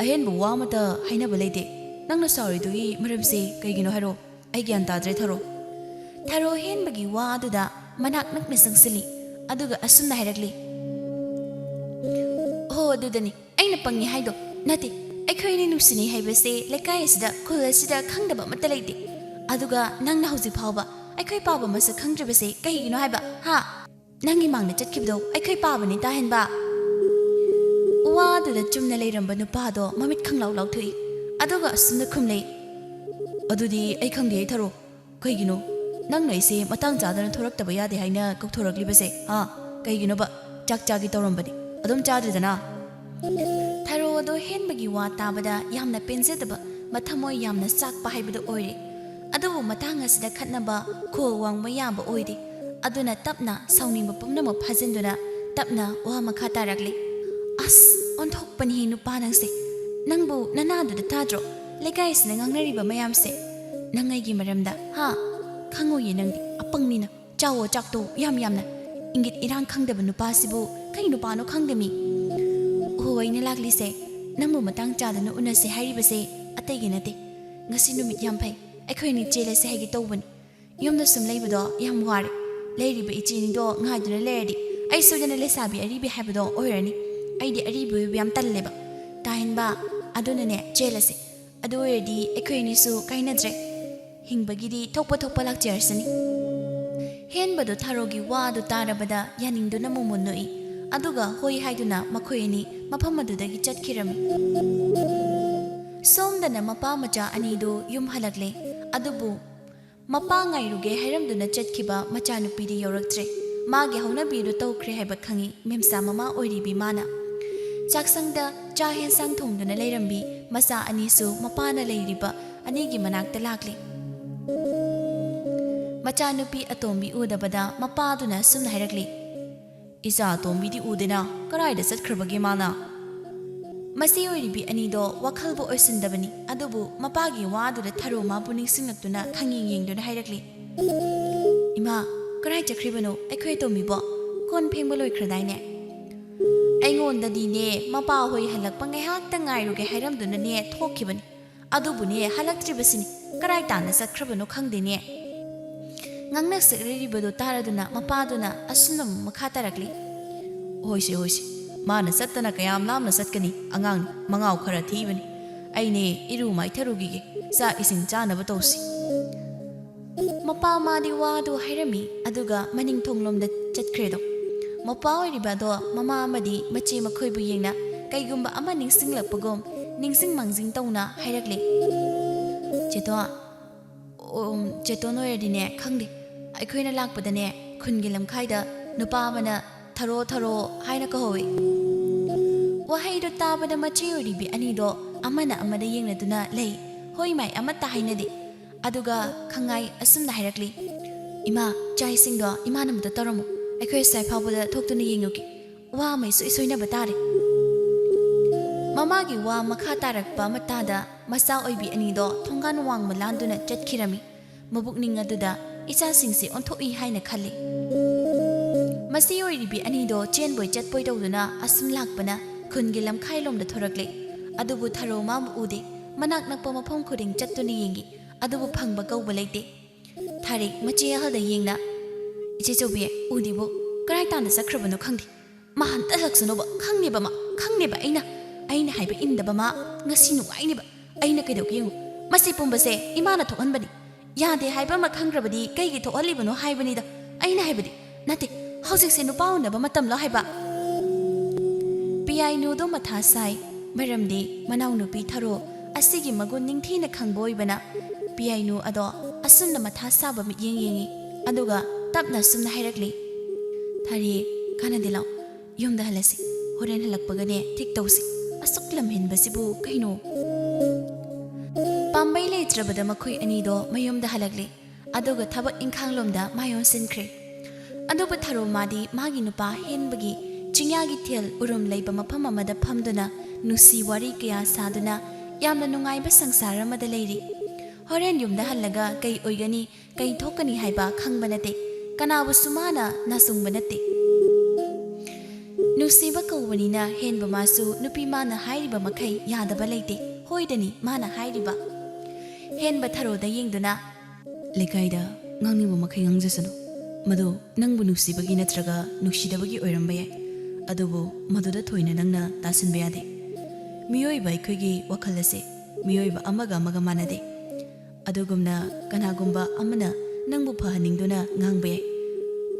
ꯑꯍꯦꯟꯕ ꯋꯥ ꯑꯃꯠꯇ ꯍꯥꯏꯅꯕ ꯂꯩꯇꯦ꯫ ꯅꯪꯅ ꯁꯥꯎꯔꯤꯗꯨꯒꯤ ꯃꯔꯝꯁꯦ ꯀꯩꯒꯤꯅꯣ ꯍꯥꯏꯔꯣ? ꯑꯩ ꯒ꯭ꯌꯥꯟ ꯇꯥꯗ꯭ꯔꯦ ꯊꯔꯣ꯫" ꯊꯔꯣ ꯍꯦꯟꯕꯒꯤ ꯋꯥ ꯑꯗꯨꯗ ꯃꯅꯥꯛ ꯅꯛꯅ ꯆꯪꯁꯤꯜꯂꯤ꯫ ꯑꯗꯨꯒ ꯑꯁꯨꯝꯅ ꯍꯥꯏꯔꯛꯂꯤ, "ꯍꯣ ꯑꯗꯨꯗꯅꯤ ꯑꯩꯅ ꯄꯪꯉꯤ ꯍꯥꯏꯗꯣ꯫ ꯅꯠꯇꯦ, ꯑꯩꯈꯣꯏ ꯑꯅꯤ ꯅꯨꯡꯁꯤꯅꯩ ꯍꯥꯏꯕꯁꯦ ꯂꯩꯀꯥꯏ ꯑꯁꯤꯗ, ꯈꯨꯜ ꯑꯁꯤꯗ ꯈꯪꯗꯕ ꯑꯃꯠꯇ ꯂꯩꯇꯦ꯫ ꯑꯗꯨꯒ ꯅꯪꯅ ꯍꯧꯖꯤꯛ ꯐꯥꯎꯕ ꯑꯩꯈꯣꯏ ꯄꯥꯕ ꯃꯁꯛ ꯈꯪꯗ꯭ꯔꯤꯕꯁꯦ ꯀꯩꯒꯤꯅꯣ ꯍꯥꯏꯕ? ꯍꯥ? ꯅꯪꯒꯤ ꯃꯥꯡꯗ ꯆꯠꯈꯤꯕꯗꯣ ꯑꯩꯈꯣꯏ ꯄꯥꯕꯅꯤ, ꯇꯥꯍꯦꯟꯕ꯫ ꯋꯥꯗꯨꯗ ꯆꯨꯝꯅ ꯂꯩꯔꯝꯕ ꯅꯨꯄꯥꯗꯣ ꯃꯃꯤꯠ ꯈꯪꯂꯥꯎ ꯂꯥꯎꯊꯣꯛꯏ꯫ ꯑꯗꯨꯒ ꯑꯁꯨꯝꯅ ꯈꯨꯝꯂꯛꯏ, "ꯑꯗꯨꯗꯤ ꯑꯩ ꯈꯪꯗꯦ, ꯑꯩ ꯊꯔꯣ꯫ ꯀꯩꯒꯤꯅꯣ ꯅꯪꯅ ꯑꯩꯁꯦ ꯃꯇꯥꯡ ꯆꯥꯗꯅ ꯊꯣꯔꯛꯇꯕ ꯌꯥꯗꯦ ꯍꯥꯏꯅ ꯀꯧꯊꯣꯔꯛꯂꯤꯕꯁꯦ? ꯍꯥ? ꯀꯩꯒꯤꯅꯣꯕ? ꯆꯥꯛ ꯆꯥꯒꯦ ꯇꯧꯔꯝꯕꯅꯤ, ꯑꯗꯨꯝ ꯆꯥꯗ꯭ꯔꯤꯗꯅ?" ꯊꯔꯣ ꯑꯗꯣ ꯍꯦꯟꯕꯒꯤ ꯋꯥ ꯇꯥꯕꯗ ꯌꯥꯝꯅ ꯄꯦꯟꯖꯗꯕ, ꯃꯊꯃꯣꯏ ꯌꯥꯝꯅ ꯆꯥꯛꯄ ꯍꯥꯏꯕꯗꯨ ꯑꯣꯏꯔꯦ꯫ ꯑꯗꯨꯕꯨ ꯃꯇꯥꯡ ꯑꯁꯤꯗ ꯈꯠꯅꯕ, ꯈꯣꯜ ꯋꯥꯡꯕ ꯌꯥꯕ ꯑꯣꯏꯗꯦ꯫ ꯑꯗꯨꯅ ꯇꯞꯅ ꯁꯥꯎꯅꯤꯡꯕ ꯄꯨꯝꯅꯃꯛ ꯐꯥꯖꯤꯟꯗꯨꯅ ꯇꯞꯅ ꯋꯥ ꯃꯈꯥ ꯇꯥꯔꯛꯂꯤ꯫ "ꯑꯁ, ꯑꯣꯟꯊꯣꯛꯄꯅꯤꯍꯦ ꯅꯨꯄꯥ ꯅꯪꯁꯦ꯫ ꯅꯪꯕꯨ ꯅꯅꯥꯗꯨꯗ ꯇꯥꯗ꯭ꯔꯣ ꯂꯩꯀꯥꯏꯁꯤꯅ ꯉꯥꯡꯅꯔꯤꯕ ꯃꯌꯥꯝꯁꯦ? ꯅꯪ ꯑꯩꯒꯤ ꯃꯔꯝꯗ, ꯍꯥ? ꯈꯪꯉꯣꯏꯌꯦ ꯅꯪꯗꯤ, ꯑꯄꯪꯅꯤꯅ꯫ ꯆꯥꯎꯋꯣ ꯆꯥꯛꯇꯣ ꯌꯥꯝ ꯌꯥꯝꯅ꯫ ꯏꯪꯒꯤꯠ ꯏꯔꯥꯡ ꯈꯪꯗꯕ ꯅꯨꯄꯥꯁꯤꯕꯨ ꯀꯩ ꯅꯨꯄꯥꯅꯣ ꯈꯪꯗꯃꯤ꯫ ꯑꯣꯍꯣ, ꯑꯩꯅ ꯂꯥꯛꯂꯤꯁꯦ ꯅꯪꯕꯨ ꯃꯇꯥꯡ ꯆꯥꯗꯅ ꯎꯅꯁꯦ ꯍꯥꯏꯔꯤꯕꯁꯦ ꯑꯇꯩꯒꯤ ꯅꯠꯇꯦ꯫ ꯉꯁꯤ ꯅꯨꯃꯤꯠ ꯌꯥꯝ ꯐꯩ, ꯑꯩꯈꯣꯏ ꯑꯅꯤ ꯆꯦꯜꯂꯁꯦ ꯍꯥꯏꯒꯦ ꯇꯧꯕꯅꯤ꯫ ꯌꯨꯝꯗ ꯁꯨꯝ ꯂꯩꯕꯗꯣ ꯌꯥꯝ ꯋꯥꯔꯦ꯫ ꯂꯩꯔꯤꯕ ꯏꯆꯦꯅꯤꯗꯣ ꯉꯥꯏꯗꯨꯅ ꯂꯩꯔꯗꯤ ꯑꯩ ꯁꯣꯏꯗꯅ ꯂꯩꯁꯥꯕꯤ ꯑꯔꯤꯕꯤ ꯍꯥꯏꯕꯗꯣ ꯑꯣꯏꯔꯅꯤ꯫ ꯑꯩꯗꯤ ꯑꯔꯤꯕꯤ ꯑꯣꯏꯕ ꯌꯥꯝ ꯇꯜꯂꯦꯕ, ꯇꯥꯍꯦꯟꯕ꯫ ꯑꯗꯨꯅꯅꯦ, ꯆꯦꯜꯂꯁꯦ꯫ ꯑꯗꯨ ꯑꯣꯏꯔꯗꯤ ꯑꯩꯈꯣꯏ ꯑꯅꯤꯁꯨ ꯀꯥꯏꯅꯗ꯭ꯔꯦ꯫ ꯍꯤꯡꯕꯒꯤꯗꯤ ꯊꯣꯛꯄ ꯊꯣꯛꯄ ꯂꯥꯛꯆꯔꯁꯅꯤ꯫ ꯍꯦꯟꯕꯗꯨ ꯊꯔꯣꯒꯤ ꯋꯥ ꯑꯗꯨ ꯇꯥꯔꯕꯗ ꯌꯥꯅꯤꯡꯗꯨꯅ ꯃꯣꯃꯣꯟ ꯅꯣꯛꯏ꯫ ꯑꯗꯨꯒ ꯍꯣꯏ ꯍꯥꯏꯗꯨꯅ ꯃꯈꯣꯏ ꯑꯅꯤ ꯃꯐꯝ ꯑꯗꯨꯗꯒꯤ ꯆꯠꯈꯤꯔꯝꯃꯤ꯫ ꯁꯣꯝꯗꯅ ꯃꯄꯥ ꯃꯆꯥ ꯑꯅꯤꯗꯨ ꯌꯨꯝ ꯍꯜꯂꯛꯂꯦ꯫ ꯑꯗꯨꯕꯨ ꯃꯄꯥ ꯉꯥꯏꯔꯨꯒꯦ ꯍꯥꯏꯔꯝꯗꯨꯅ ꯆꯠꯈꯤꯕ ꯃꯆꯥꯅꯨꯄꯤꯗꯤ ꯌꯧꯔꯛꯇ꯭ꯔꯦ꯫ ꯃꯥꯒꯤ ꯍꯧꯅꯕꯤꯗꯨ ꯇꯧꯈ꯭ꯔꯦ ꯍꯥꯏꯕ ꯈꯪꯏ ꯃꯦꯝꯆꯥ ꯃꯃꯥ ꯑꯣꯏꯔꯤꯕꯤ ꯃꯥꯅ꯫ ꯆꯥꯛꯁꯪꯗ ꯆꯥꯛ ꯍꯦꯟꯁꯥꯡ ꯊꯣꯡꯗꯨꯅ ꯂꯩꯔꯝꯕꯤ ꯃꯆꯥ ꯑꯅꯤꯁꯨ ꯃꯄꯥꯅ ꯂꯩꯔꯤꯕ ꯑꯅꯤꯒꯤ ꯃꯅꯥꯛꯇ ꯂꯥꯛꯂꯦ꯫ ꯃꯆꯥꯅꯨꯄꯤ ꯑꯇꯣꯝꯕꯤ ꯎꯗꯕꯗ ꯃꯄꯥꯗꯨꯅ ꯑꯁꯨꯝꯅ ꯍꯥꯏꯔꯛꯂꯤ, "ꯏꯆꯥ ꯑꯇꯣꯝꯕꯤꯗꯤ ꯎꯗꯦꯅ, ꯀꯗꯥꯏꯗ ꯆꯠꯈ꯭ꯔꯕꯒꯦ ꯃꯥꯅ?" ꯃꯁꯤ ꯑꯣꯏꯔꯤꯕꯤ ꯑꯅꯤꯗꯣ ꯋꯥꯈꯜꯕꯨ ꯑꯣꯏꯁꯤꯟꯗꯕꯅꯤ, ꯑꯗꯨꯕꯨ ꯃꯄꯥꯒꯤ ꯋꯥꯗꯨꯗ ꯊꯔꯣ ꯃꯥꯕꯨ ꯅꯤꯡꯁꯤꯡꯂꯛꯇꯨꯅ ꯈꯪꯌꯦꯡ ꯌꯦꯡꯗꯨꯅ ꯍꯥꯏꯔꯛꯂꯤ, "ꯏꯃꯥ, ꯀꯗꯥꯏ ꯆꯠꯈ꯭ꯔꯤꯕꯅꯣ ꯑꯩꯈꯣꯏ ꯑꯇꯣꯝꯕꯤꯕꯣ? ꯀꯣꯟ ꯐꯦꯡꯕ ꯂꯣꯏꯈ꯭ꯔꯗꯥꯏꯅꯦ?" "ꯑꯩꯉꯣꯟꯗꯗꯤꯅꯦ, ꯃꯄꯥ ꯍꯣꯏ ꯍꯜꯂꯛꯄ ꯉꯥꯏꯍꯥꯛꯇ ꯉꯥꯏꯔꯨꯒꯦ ꯍꯥꯏꯔꯝꯗꯨꯅꯅꯦ ꯊꯣꯛꯈꯤꯕꯅꯤ꯫ ꯑꯗꯨꯕꯨꯅꯦ, ꯍꯜꯂꯛꯇ꯭ꯔꯤꯕꯁꯤꯅꯤ꯫ ꯀꯗꯥꯏ ꯇꯥꯟꯅ ꯆꯠꯈ꯭ꯔꯕꯅꯣ ꯈꯪꯗꯦꯅꯦ꯫" ꯉꯥꯡꯅ ꯁꯛꯅꯔꯤꯕꯗꯨ ꯇꯥꯔꯗꯨꯅ ꯃꯄꯥꯗꯨꯅ ꯑꯁꯨꯝꯅ ꯑꯃꯨꯛ ꯃꯈꯥ ꯇꯥꯔꯛꯂꯤ, "ꯍꯣꯏꯁꯦ, ꯍꯣꯏꯁꯦ, ꯃꯥꯅ ꯆꯠꯇꯅ ꯀꯌꯥꯝ ꯂꯥꯞꯅ ꯆꯠꯀꯅꯤ? ꯑꯉꯥꯡꯅꯤ, ꯃꯉꯥꯎ ꯈꯔ ꯊꯤꯕꯅꯤ꯫ ꯑꯩꯅꯦ, ꯏꯔꯨ ꯃꯥꯏꯊꯔꯨꯈꯤꯒꯦ, ꯆꯥꯛ ꯏꯁꯤꯡ ꯆꯥꯅꯕ ꯇꯧꯁꯤ꯫ ꯃꯄꯥ ꯃꯥꯗꯤ ꯋꯥꯗꯨ ꯍꯥꯏꯔꯝꯃꯤ, ꯑꯗꯨꯒ ꯃꯅꯤꯡ ꯊꯣꯡꯂꯣꯝꯗ ꯆꯠꯈ꯭ꯔꯦꯗꯣ꯫ ꯃꯄꯥ ꯑꯣꯏꯔꯤꯕ ꯑꯗꯣ ꯃꯃꯥ ꯑꯃꯗꯤ ꯃꯆꯦ ꯃꯈꯣꯏꯕꯨ ꯌꯦꯡꯅ ꯀꯩꯒꯨꯝꯕ ꯑꯃ ꯅꯤꯡꯁꯤꯡꯂꯛꯄꯒꯨꯝ ꯅꯤꯡꯁꯤꯡ ꯃꯥꯡꯖꯤꯡ ꯇꯧꯅ ꯍꯥꯏꯔꯛꯂꯦ, "ꯆꯦꯇꯣ, ꯑꯣ, ꯆꯦꯇꯣꯟ ꯑꯣꯏꯔꯗꯤꯅꯦ, ꯈꯪꯗꯦ, ꯑꯩꯈꯣꯏꯅ ꯂꯥꯛꯄꯗꯅꯦ, ꯈꯨꯟꯒꯤ ꯂꯝꯈꯥꯏꯗ ꯅꯨꯄꯥ ꯑꯃꯅ 'ꯊꯔꯣ, ꯊꯔꯣ' ꯍꯥꯏꯅ ꯀꯧꯍꯧꯋꯤ꯫" ꯋꯥꯍꯩꯗꯣ ꯇꯥꯕꯗ ꯃꯆꯦ ꯑꯣꯏꯔꯤꯕꯤ ꯑꯅꯤꯗꯣ ꯑꯃꯅ ꯑꯃꯗ ꯌꯦꯡꯅꯗꯨꯅ ꯂꯩ꯫ ꯍꯣꯏ ꯃꯥꯏ ꯑꯃꯠꯇ ꯍꯥꯏꯅꯗꯦ꯫ ꯑꯗꯨꯒ ꯈꯪꯉꯥꯏ ꯑꯁꯨꯝꯅ ꯍꯥꯏꯔꯛꯂꯤ, "ꯏꯃꯥ, ꯆꯥꯛ ꯏꯁꯤꯡꯗꯣ ꯏꯃꯥꯅ ꯑꯃꯨꯛꯇ ꯇꯧꯔꯝꯃꯨ꯫ ꯑꯩꯈꯣꯏ ꯑꯁ꯭ꯋꯥꯏ ꯐꯥꯎꯕꯗ ꯊꯣꯛꯇꯨꯅ ꯌꯦꯡꯉꯨꯒꯦ꯫ ꯋꯥ ꯑꯃ ꯏꯁꯣꯏ ꯁꯣꯏꯅꯕ ꯇꯥꯔꯦ꯫" ꯃꯃꯥꯒꯤ ꯋꯥ ꯃꯈꯥ ꯇꯥꯔꯛꯄ ꯑꯃ ꯇꯥꯗ ꯃꯆꯥ ꯑꯣꯏꯕꯤ ꯑꯅꯤꯗꯣ ꯊꯣꯡꯒꯥꯟ ꯋꯥꯡꯃ ꯂꯥꯟꯗꯨꯅ ꯆꯠꯈꯤꯔꯝꯃꯤ꯫ ꯃꯕꯨꯛꯅꯤꯡ ꯑꯗꯨꯗ ꯏꯆꯥꯁꯤꯡꯁꯦ ꯑꯣꯟꯊꯣꯛꯏ ꯍꯥꯏꯅ ꯈꯜꯂꯤ꯫ ꯃꯆꯦ ꯑꯣꯏꯔꯤꯕꯤ ꯑꯅꯤꯗꯣ ꯆꯦꯟꯕꯣꯏ ꯆꯠꯄꯣꯏ ꯇꯧꯗꯨꯅ ꯑꯁꯨꯝ ꯂꯥꯛꯄꯅ ꯈꯨꯟꯒꯤ ꯂꯝꯈꯥꯏꯂꯣꯝꯗ ꯊꯣꯔꯛꯂꯦ꯫ ꯑꯗꯨꯕꯨ ꯊꯔꯣ ꯃꯥꯕꯨ ꯎꯗꯦ꯫ ꯃꯅꯥꯛ ꯅꯛꯄ ꯃꯐꯝ ꯈꯨꯗꯤꯡ ꯆꯠꯇꯨꯅ ꯌꯦꯡꯉꯤ, ꯑꯗꯨꯕꯨ ꯐꯪꯕ ꯀꯧꯕ ꯂꯩꯇꯦ꯫ ꯊꯥꯔꯤꯛ ꯃꯆꯦ ꯑꯍꯜꯗ ꯌꯦꯡꯅ, "ꯏꯆꯦ ꯆꯧꯕꯤ, ꯎꯗꯦꯕꯨ, ꯀꯔꯥꯏ ꯇꯥꯟꯅ ꯆꯠꯈ꯭ꯔꯕꯅꯣ ꯈꯪꯗꯦ꯫ ꯃꯥ ꯍꯟꯇ ꯍꯜꯂꯛꯁꯅꯨꯕ, ꯈꯪꯉꯦꯕ ꯃꯥ, ꯈꯪꯉꯦꯕ ꯑꯩꯅ, ꯑꯩꯅ ꯍꯥꯏꯕ ꯏꯟꯗꯕ ꯃꯥ ꯉꯁꯤ ꯅꯨꯡꯉꯥꯏꯅꯦꯕ꯫ ꯑꯩꯅ ꯀꯩꯗꯧꯒꯦ ꯌꯦꯡꯉꯨ, ꯃꯁꯤ ꯄꯨꯝꯕꯁꯦ ꯏꯃꯥꯅ ꯊꯣꯛꯍꯟꯕꯅꯤ꯫ ꯌꯥꯗꯦ ꯍꯥꯏꯕ ꯑꯃ ꯈꯪꯈ꯭ꯔꯕꯗꯤ ꯀꯩꯒꯤ ꯊꯣꯛꯍꯜꯂꯤꯕꯅꯣ ꯍꯥꯏꯕꯅꯤꯗ꯫ ꯑꯩꯅ ꯍꯥꯏꯕꯗꯤ, ꯅꯠꯇꯦ, ꯍꯧꯖꯤꯛꯁꯦ ꯅꯨꯄꯥ ꯎꯅꯕ ꯃꯇꯝꯂꯣ ꯍꯥꯏꯕ?" ꯄꯤꯌꯥꯏꯅꯨꯗꯣ ꯃꯊꯥ ꯁꯥꯏ, ꯃꯔꯝꯗꯤ ꯃꯅꯥꯎꯅꯨꯄꯤ ꯊꯔꯣ ꯑꯁꯤꯒꯤ ꯃꯒꯨꯟ ꯅꯤꯡꯊꯤꯅ ꯈꯪꯕ ꯑꯣꯏꯕꯅ꯫ ꯄꯤꯌꯥꯏꯅꯨ ꯑꯗꯣ ꯑꯁꯨꯝꯅ ꯃꯊꯥ ꯁꯥꯕ ꯃꯤꯠꯌꯦꯡ ꯌꯦꯡꯉꯤ, ꯑꯗꯨꯒ ꯇꯞꯅ ꯑꯁꯨꯝꯅ ꯍꯥꯏꯔꯛꯂꯤ, "ꯊꯥꯔꯤ, ꯀꯥꯟꯅꯗꯦ, ꯂꯥꯛꯑꯣ, ꯌꯨꯝꯗ ꯍꯜꯂꯁꯤ꯫ ꯍꯣꯔꯦꯟ ꯍꯜꯂꯛꯄꯒꯅꯦ ꯊꯤꯛ ꯇꯧꯁꯤ꯫ ꯑꯁꯨꯛ ꯂꯝ ꯍꯦꯟꯕꯁꯤꯕꯨ ꯀꯩꯅꯣ?" ꯄꯥꯝꯕꯩ ꯂꯩꯇ꯭ꯔꯕꯗ ꯃꯈꯣꯏ ꯑꯅꯤꯗꯣ ꯃꯌꯨꯝꯗ ꯍꯜꯂꯛꯂꯦ, ꯑꯗꯨꯒ ꯊꯕꯛ ꯏꯪꯈꯥꯡꯂꯣꯝꯗ ꯃꯥꯏ ꯑꯣꯟꯁꯤꯟꯈ꯭ꯔꯦ꯫ ꯑꯗꯨꯕꯨ ꯊꯔꯣ ꯃꯥꯗꯤ ꯃꯥꯒꯤ ꯅꯨꯄꯥ ꯍꯦꯟꯕꯒꯤ ꯆꯤꯡꯌꯥꯒꯤ ꯊꯦꯜ ꯎꯔꯨꯝ ꯂꯩꯕ ꯃꯐꯝ ꯑꯃꯗ ꯐꯝꯗꯨꯅ ꯅꯨꯡꯁꯤ ꯋꯥꯔꯤ ꯀꯌꯥ ꯁꯥꯗꯨꯅ ꯌꯥꯝꯅ ꯅꯨꯡꯉꯥꯏꯕ ꯁꯪꯁꯥꯔ ꯑꯃꯗ ꯂꯩꯔꯤ꯫ ꯍꯣꯔꯦꯟ ꯌꯨꯝꯗ ꯍꯜꯂꯒ ꯀꯩ ꯑꯣꯏꯒꯅꯤ, ꯀꯩ ꯊꯣꯛꯀꯅꯤ ꯍꯥꯏꯕ ꯈꯪꯕ ꯅꯠꯇꯦ꯫ ꯀꯅꯥꯕꯨꯁꯨ ꯃꯥꯅ ꯅꯥꯆꯨꯡꯕ ꯅꯠꯇꯦ꯫ ꯅꯨꯡꯁꯤꯕ ꯀꯧꯕꯅꯤꯅ ꯍꯦꯟꯕ ꯃꯥꯁꯨ ꯅꯨꯄꯤ ꯃꯥꯅ ꯍꯥꯏꯔꯤꯕ ꯃꯈꯩ ꯌꯥꯗꯕ ꯂꯩꯇꯦ꯫ ꯍꯣꯏꯗꯅꯤ ꯃꯥꯅ ꯍꯥꯏꯔꯤꯕ꯫ ꯍꯦꯟꯕ ꯊꯔꯣꯗ ꯌꯦꯡꯗꯨꯅ, "ꯂꯩꯀꯥꯏꯗ ꯉꯥꯡꯅꯤꯡꯕ ꯃꯈꯩ ꯉꯥꯡꯖꯁꯅꯨ꯫ ꯃꯗꯨ ꯅꯪꯕꯨ ꯅꯨꯡꯁꯤꯕꯒꯤ ꯅꯠꯇ꯭ꯔꯒ ꯅꯨꯡꯁꯤꯗꯕꯒꯤ ꯑꯣꯏꯔꯝꯕ ꯌꯥꯏ꯫ ꯑꯗꯨꯕꯨ ꯃꯗꯨꯗ ꯊꯣꯏꯅ ꯅꯪꯅ ꯇꯥꯁꯤꯟꯕ ꯌꯥꯗꯦ꯫ ꯃꯤꯑꯣꯏꯕ ꯑꯩꯈꯣꯏꯒꯤ ꯋꯥꯈꯜ ꯑꯁꯦ ꯃꯤꯑꯣꯏꯕ ꯑꯃꯒ ꯑꯃꯒ ꯃꯥꯟꯅꯗꯦ꯫ ꯑꯗꯨꯒꯨꯝꯅ ꯀꯅꯥꯒꯨꯝꯕ ꯑꯃꯅ ꯅꯪꯕꯨ ꯐꯍꯟꯅꯤꯡꯗꯨꯅ ꯉꯥꯡꯕ ꯌꯥꯏ,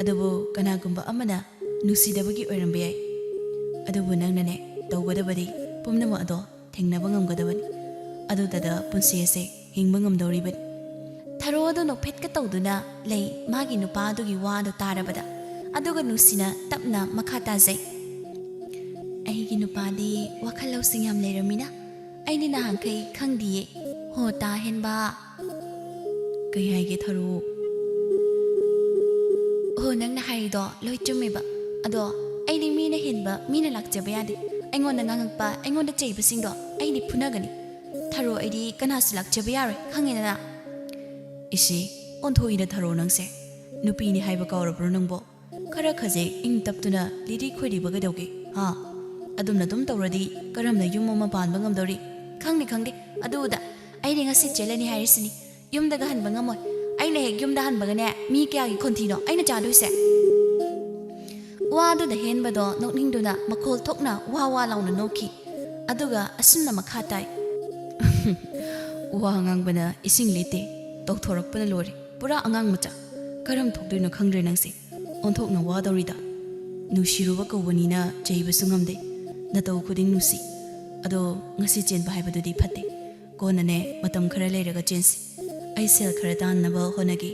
ꯑꯗꯨꯕꯨ ꯀꯅꯥꯒꯨꯝꯕ ꯑꯃꯅ ꯅꯨꯡꯁꯤꯗꯕꯒꯤ ꯑꯣꯏꯔꯝꯕ ꯌꯥꯏ꯫ ꯑꯗꯨꯕꯨ ꯅꯪꯅꯅꯦ, ꯇꯧꯒꯗꯕꯗꯤ ꯄꯨꯝꯅꯃꯛ ꯑꯗꯣ ꯊꯦꯡꯅꯕ ꯉꯝꯒꯗꯕꯅꯤ꯫ ꯑꯗꯨꯗꯗ ꯄꯨꯟꯁꯤ ꯑꯁꯦ ꯍꯤꯡꯕ ꯉꯝꯗꯧꯔꯤꯕꯅꯤ꯫ ꯊꯔꯣ ꯑꯗꯨ ꯅꯣꯛꯐꯦꯠꯀ ꯇꯧꯗꯨꯅ ꯂꯩ꯫ ꯃꯥꯒꯤ ꯅꯨꯄꯥ ꯑꯗꯨꯒꯤ ꯋꯥ ꯑꯗꯨ ꯇꯥꯔꯕꯗ, ꯑꯗꯨꯒ ꯅꯨꯡꯁꯤꯅ ꯇꯞꯅ ꯃꯈꯥ ꯇꯥꯖꯩ꯫ "ꯑꯩꯒꯤ ꯅꯨꯄꯥꯗꯤ ꯋꯥꯈꯜ ꯂꯧꯁꯤꯡ ꯌꯥꯝ ꯂꯩꯔꯝꯃꯤꯅ, ꯑꯩꯗꯤ ꯅꯍꯥꯟꯈꯩ ꯈꯪꯗꯤꯌꯦ꯫ ꯍꯣ, ꯇꯥ ꯍꯦꯟꯕ!" "ꯀꯩ ꯍꯥꯏꯒꯦ, ꯊꯔꯣ?" "ꯍꯣ, ꯅꯪꯅ ꯍꯥꯏꯔꯤꯗꯣ ꯂꯣꯏ ꯆꯨꯝꯃꯦꯕ꯫ ꯑꯗꯣ ꯑꯩꯗꯤ ꯃꯤꯅ ꯍꯦꯟꯕ, ꯃꯤꯅ ꯂꯥꯛꯆꯕ ꯌꯥꯗꯦ꯫ ꯑꯩꯉꯣꯟꯗ ꯉꯥꯡꯉꯛꯄ, ꯑꯩꯉꯣꯟꯗ ꯆꯩꯕꯁꯤꯡꯗꯣ ꯑꯩꯗꯤ ꯐꯨꯅꯒꯅꯤ꯫ ꯊꯔꯣ, ꯑꯩꯗꯤ ꯀꯅꯥꯁꯨ ꯂꯥꯛꯆꯕ ꯌꯥꯔꯣꯏ, ꯈꯪꯉꯦꯗꯅ?" "ꯏꯁꯤ, ꯑꯣꯟꯊꯣꯛꯏꯗ ꯊꯔꯣ ꯅꯪꯁꯦ꯫ ꯅꯨꯄꯤꯅꯤ ꯍꯥꯏꯕ ꯀꯥꯎꯔꯕ꯭ꯔꯣ ꯅꯪꯕꯣ? ꯈꯔ ꯈꯖꯤꯛ ꯏꯪ ꯇꯞꯇꯨꯅ ꯂꯤꯔꯤ ꯈꯣꯏꯔꯤꯕ ꯀꯩꯗꯧꯒꯦ, ꯍꯥ? ꯑꯗꯨꯝꯅ ꯑꯗꯨꯝ ꯇꯧꯔꯗꯤ ꯀꯔꯝꯅ ꯌꯨꯝ ꯑꯃ ꯄꯥꯟꯕ ꯉꯝꯗꯧꯔꯤ?" "ꯈꯪꯗꯦ, ꯈꯪꯗꯦ꯫ ꯑꯗꯨꯗ ꯑꯩꯗꯤ ꯉꯁꯤ ꯆꯦꯜꯂꯅꯤ ꯍꯥꯏꯔꯤꯁꯤꯅꯤ꯫ ꯌꯨꯝꯗꯒ ꯍꯟꯕ ꯉꯝꯃꯣꯏ꯫ ꯑꯩꯅ ꯍꯦꯛ ꯌꯨꯝꯗ ꯍꯟꯕꯒꯅꯦ, ꯃꯤ ꯀꯌꯥꯒꯤ ꯈꯣꯟꯊꯤꯅꯣ ꯑꯩꯅ ꯆꯥꯗꯣꯏꯁꯦ?" ꯋꯥꯗꯨꯗ ꯍꯦꯟꯕꯗꯣ ꯅꯣꯛꯅꯤꯡꯗꯨꯅ ꯃꯈꯣꯜ ꯊꯣꯛꯅ ꯋꯥ ꯋꯥ ꯂꯥꯎꯅ ꯅꯣꯛꯈꯤ꯫ ꯑꯗꯨꯒ ꯑꯁꯨꯝꯅ ꯃꯈꯥ ꯇꯥꯏ꯫ "ꯋꯥ ꯉꯥꯡꯕꯅ ꯏꯁꯤꯡ ꯂꯤꯇꯦ, ꯇꯧꯊꯣꯔꯛꯄꯅ ꯂꯣꯏꯔꯦ꯫ ꯄꯨꯔꯥ ꯑꯉꯥꯡ ꯃꯆꯥ꯫ ꯀꯔꯝ ꯊꯣꯛꯇꯣꯏꯅꯣ ꯈꯪꯗ꯭ꯔꯦ ꯅꯪꯁꯦ꯫ ꯑꯣꯟꯊꯣꯛꯅ ꯋꯥꯗꯧꯔꯤꯗ꯫ ꯅꯨꯡꯁꯤꯔꯨꯕ ꯀꯧꯕꯅꯤꯅ ꯆꯩꯕꯁꯨ ꯉꯝꯗꯦ꯫ ꯅꯇꯧ ꯈꯨꯗꯤꯡ ꯅꯨꯡꯁꯤ꯫ ꯑꯗꯣ ꯉꯁꯤ ꯆꯦꯟꯕ ꯍꯥꯏꯕꯗꯨꯗꯤ ꯐꯠꯇꯦ꯫ ꯀꯣꯟꯅꯅꯦ, ꯃꯇꯝ ꯈꯔ ꯂꯩꯔꯒ ꯆꯦꯟꯁꯤ꯫ ꯑꯩ ꯁꯦꯜ ꯈꯔ ꯇꯥꯟꯅꯕ ꯍꯣꯠꯅꯒꯦ꯫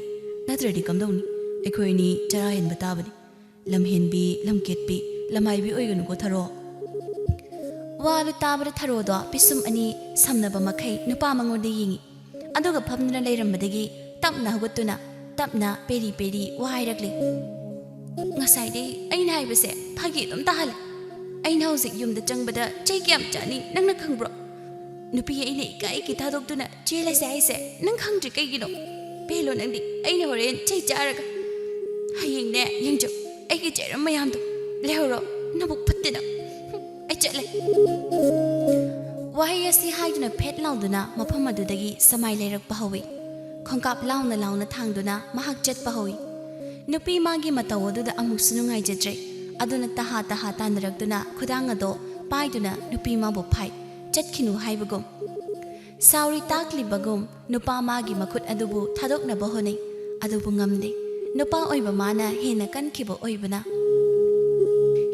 ꯅꯠꯇ꯭ꯔꯗꯤ ꯀꯝꯗꯧꯅꯤ? ꯑꯩꯈꯣꯏ ꯑꯅꯤ ꯆꯔꯥ ꯍꯦꯟꯕ ꯇꯥꯕꯅꯤ꯫ ꯂꯝꯍꯦꯟꯕꯤ, ꯂꯝꯀꯦꯠꯄꯤ, ꯂꯃꯥꯏꯕꯤ ꯑꯣꯏꯒꯅꯨꯀꯣ, ꯊꯔꯣ꯫" ꯋꯥꯗꯨ ꯇꯥꯕꯗ ꯊꯔꯣꯗꯣ ꯄꯤꯁꯨꯝ ꯑꯅꯤ ꯁꯝꯅꯕ ꯃꯈꯩ ꯅꯨꯄꯥ ꯃꯉꯣꯟꯗ ꯌꯦꯡꯉꯤ꯫ ꯑꯗꯨꯒ ꯐꯝꯗꯨꯅ ꯂꯩꯔꯝꯕꯗꯒꯤ ꯇꯞꯅ ꯍꯧꯒꯠꯇꯨꯅ ꯇꯞꯅ ꯄꯦꯔꯤ ꯄꯦꯔꯤ ꯋꯥ ꯍꯥꯏꯔꯛꯂꯤ꯫ "ꯉꯁꯥꯏꯗꯩ ꯑꯩꯅ ꯍꯥꯏꯕꯁꯦ ꯐꯥꯒꯤ ꯑꯗꯨꯝ ꯇꯥꯍꯜꯂꯦ꯫ ꯑꯩꯅ ꯍꯧꯖꯤꯛ ꯌꯨꯝꯗ ꯆꯪꯕꯗ ꯆꯩ ꯀꯌꯥꯝ ꯆꯥꯅꯤ ꯅꯪꯅ ꯈꯪꯕ꯭ꯔꯣ? ꯅꯨꯄꯤ ꯑꯩꯅ ꯏꯀꯥꯏ ꯏꯀꯤ ꯊꯥꯗꯣꯛꯇꯨꯅ ꯆꯦꯜꯂꯁꯦ ꯍꯥꯏꯁꯦ ꯅꯪ ꯈꯪꯗ꯭ꯔꯤ ꯀꯩꯒꯤꯅꯣ? ꯄꯦꯜꯂꯣ ꯅꯪꯗꯤ, ꯑꯩꯅ ꯍꯣꯔꯦꯟ ꯆꯩ ꯆꯥꯔꯒ꯫ ꯍꯌꯦꯡꯅꯦ, ꯌꯦꯡꯖꯧ ꯑꯩꯒꯤ ꯆꯩꯔꯝ ꯃꯌꯥꯝꯗꯣ꯫ ꯂꯩꯍꯧꯔꯣ, ꯅꯕꯨꯛ ꯐꯠꯇꯦ ꯅꯪ꯫ ꯑꯩ ꯆꯠꯂꯦ꯫" ꯋꯥꯍꯩ ꯑꯁꯤ ꯍꯥꯏꯗꯨꯅ ꯐꯦꯠ ꯂꯥꯎꯗꯨꯅ ꯃꯐꯝ ꯑꯗꯨꯗꯒꯤ ꯁꯃꯥꯏ ꯂꯩꯔꯛꯄ ꯍꯧꯏ꯫ ꯈꯣꯡꯀꯥꯞ ꯂꯥꯎꯅ ꯂꯥꯎꯅ ꯊꯥꯡꯗꯨꯅ ꯃꯍꯥꯛ ꯆꯠꯄ ꯍꯧꯏ꯫ ꯅꯨꯄꯤ ꯃꯥꯒꯤ ꯃꯇꯧ ꯑꯗꯨꯗ ꯑꯃꯨꯛꯁꯨ ꯅꯨꯡꯉꯥꯏꯖꯗ꯭ꯔꯦ꯫ ꯑꯗꯨꯅ ꯇꯍꯥ ꯇꯍꯥ ꯇꯥꯟꯅꯔꯛꯇꯨꯅ ꯈꯨꯗꯥꯡ ꯑꯗꯣ ꯄꯥꯏꯗꯨꯅ ꯅꯨꯄꯤ ꯃꯥꯕꯨ ꯐꯥꯏ꯫ ꯆꯠꯈꯤꯅꯨ ꯍꯥꯏꯕꯒꯨꯝ, ꯁꯥꯎꯔꯤ ꯇꯥꯛꯂꯤꯕꯒꯨꯝ ꯅꯨꯄꯥ ꯃꯥꯒꯤ ꯃꯈꯨꯠ ꯑꯗꯨꯕꯨ ꯊꯥꯗꯣꯛꯅꯕ ꯍꯣꯠꯅꯩ꯫ ꯑꯗꯨꯕꯨ ꯉꯝꯗꯦ꯫ ꯅꯨꯄꯥ ꯑꯣꯏꯕ ꯃꯥꯅ ꯍꯦꯟꯅ ꯀꯟꯈꯤꯕ ꯑꯣꯏꯕꯅ꯫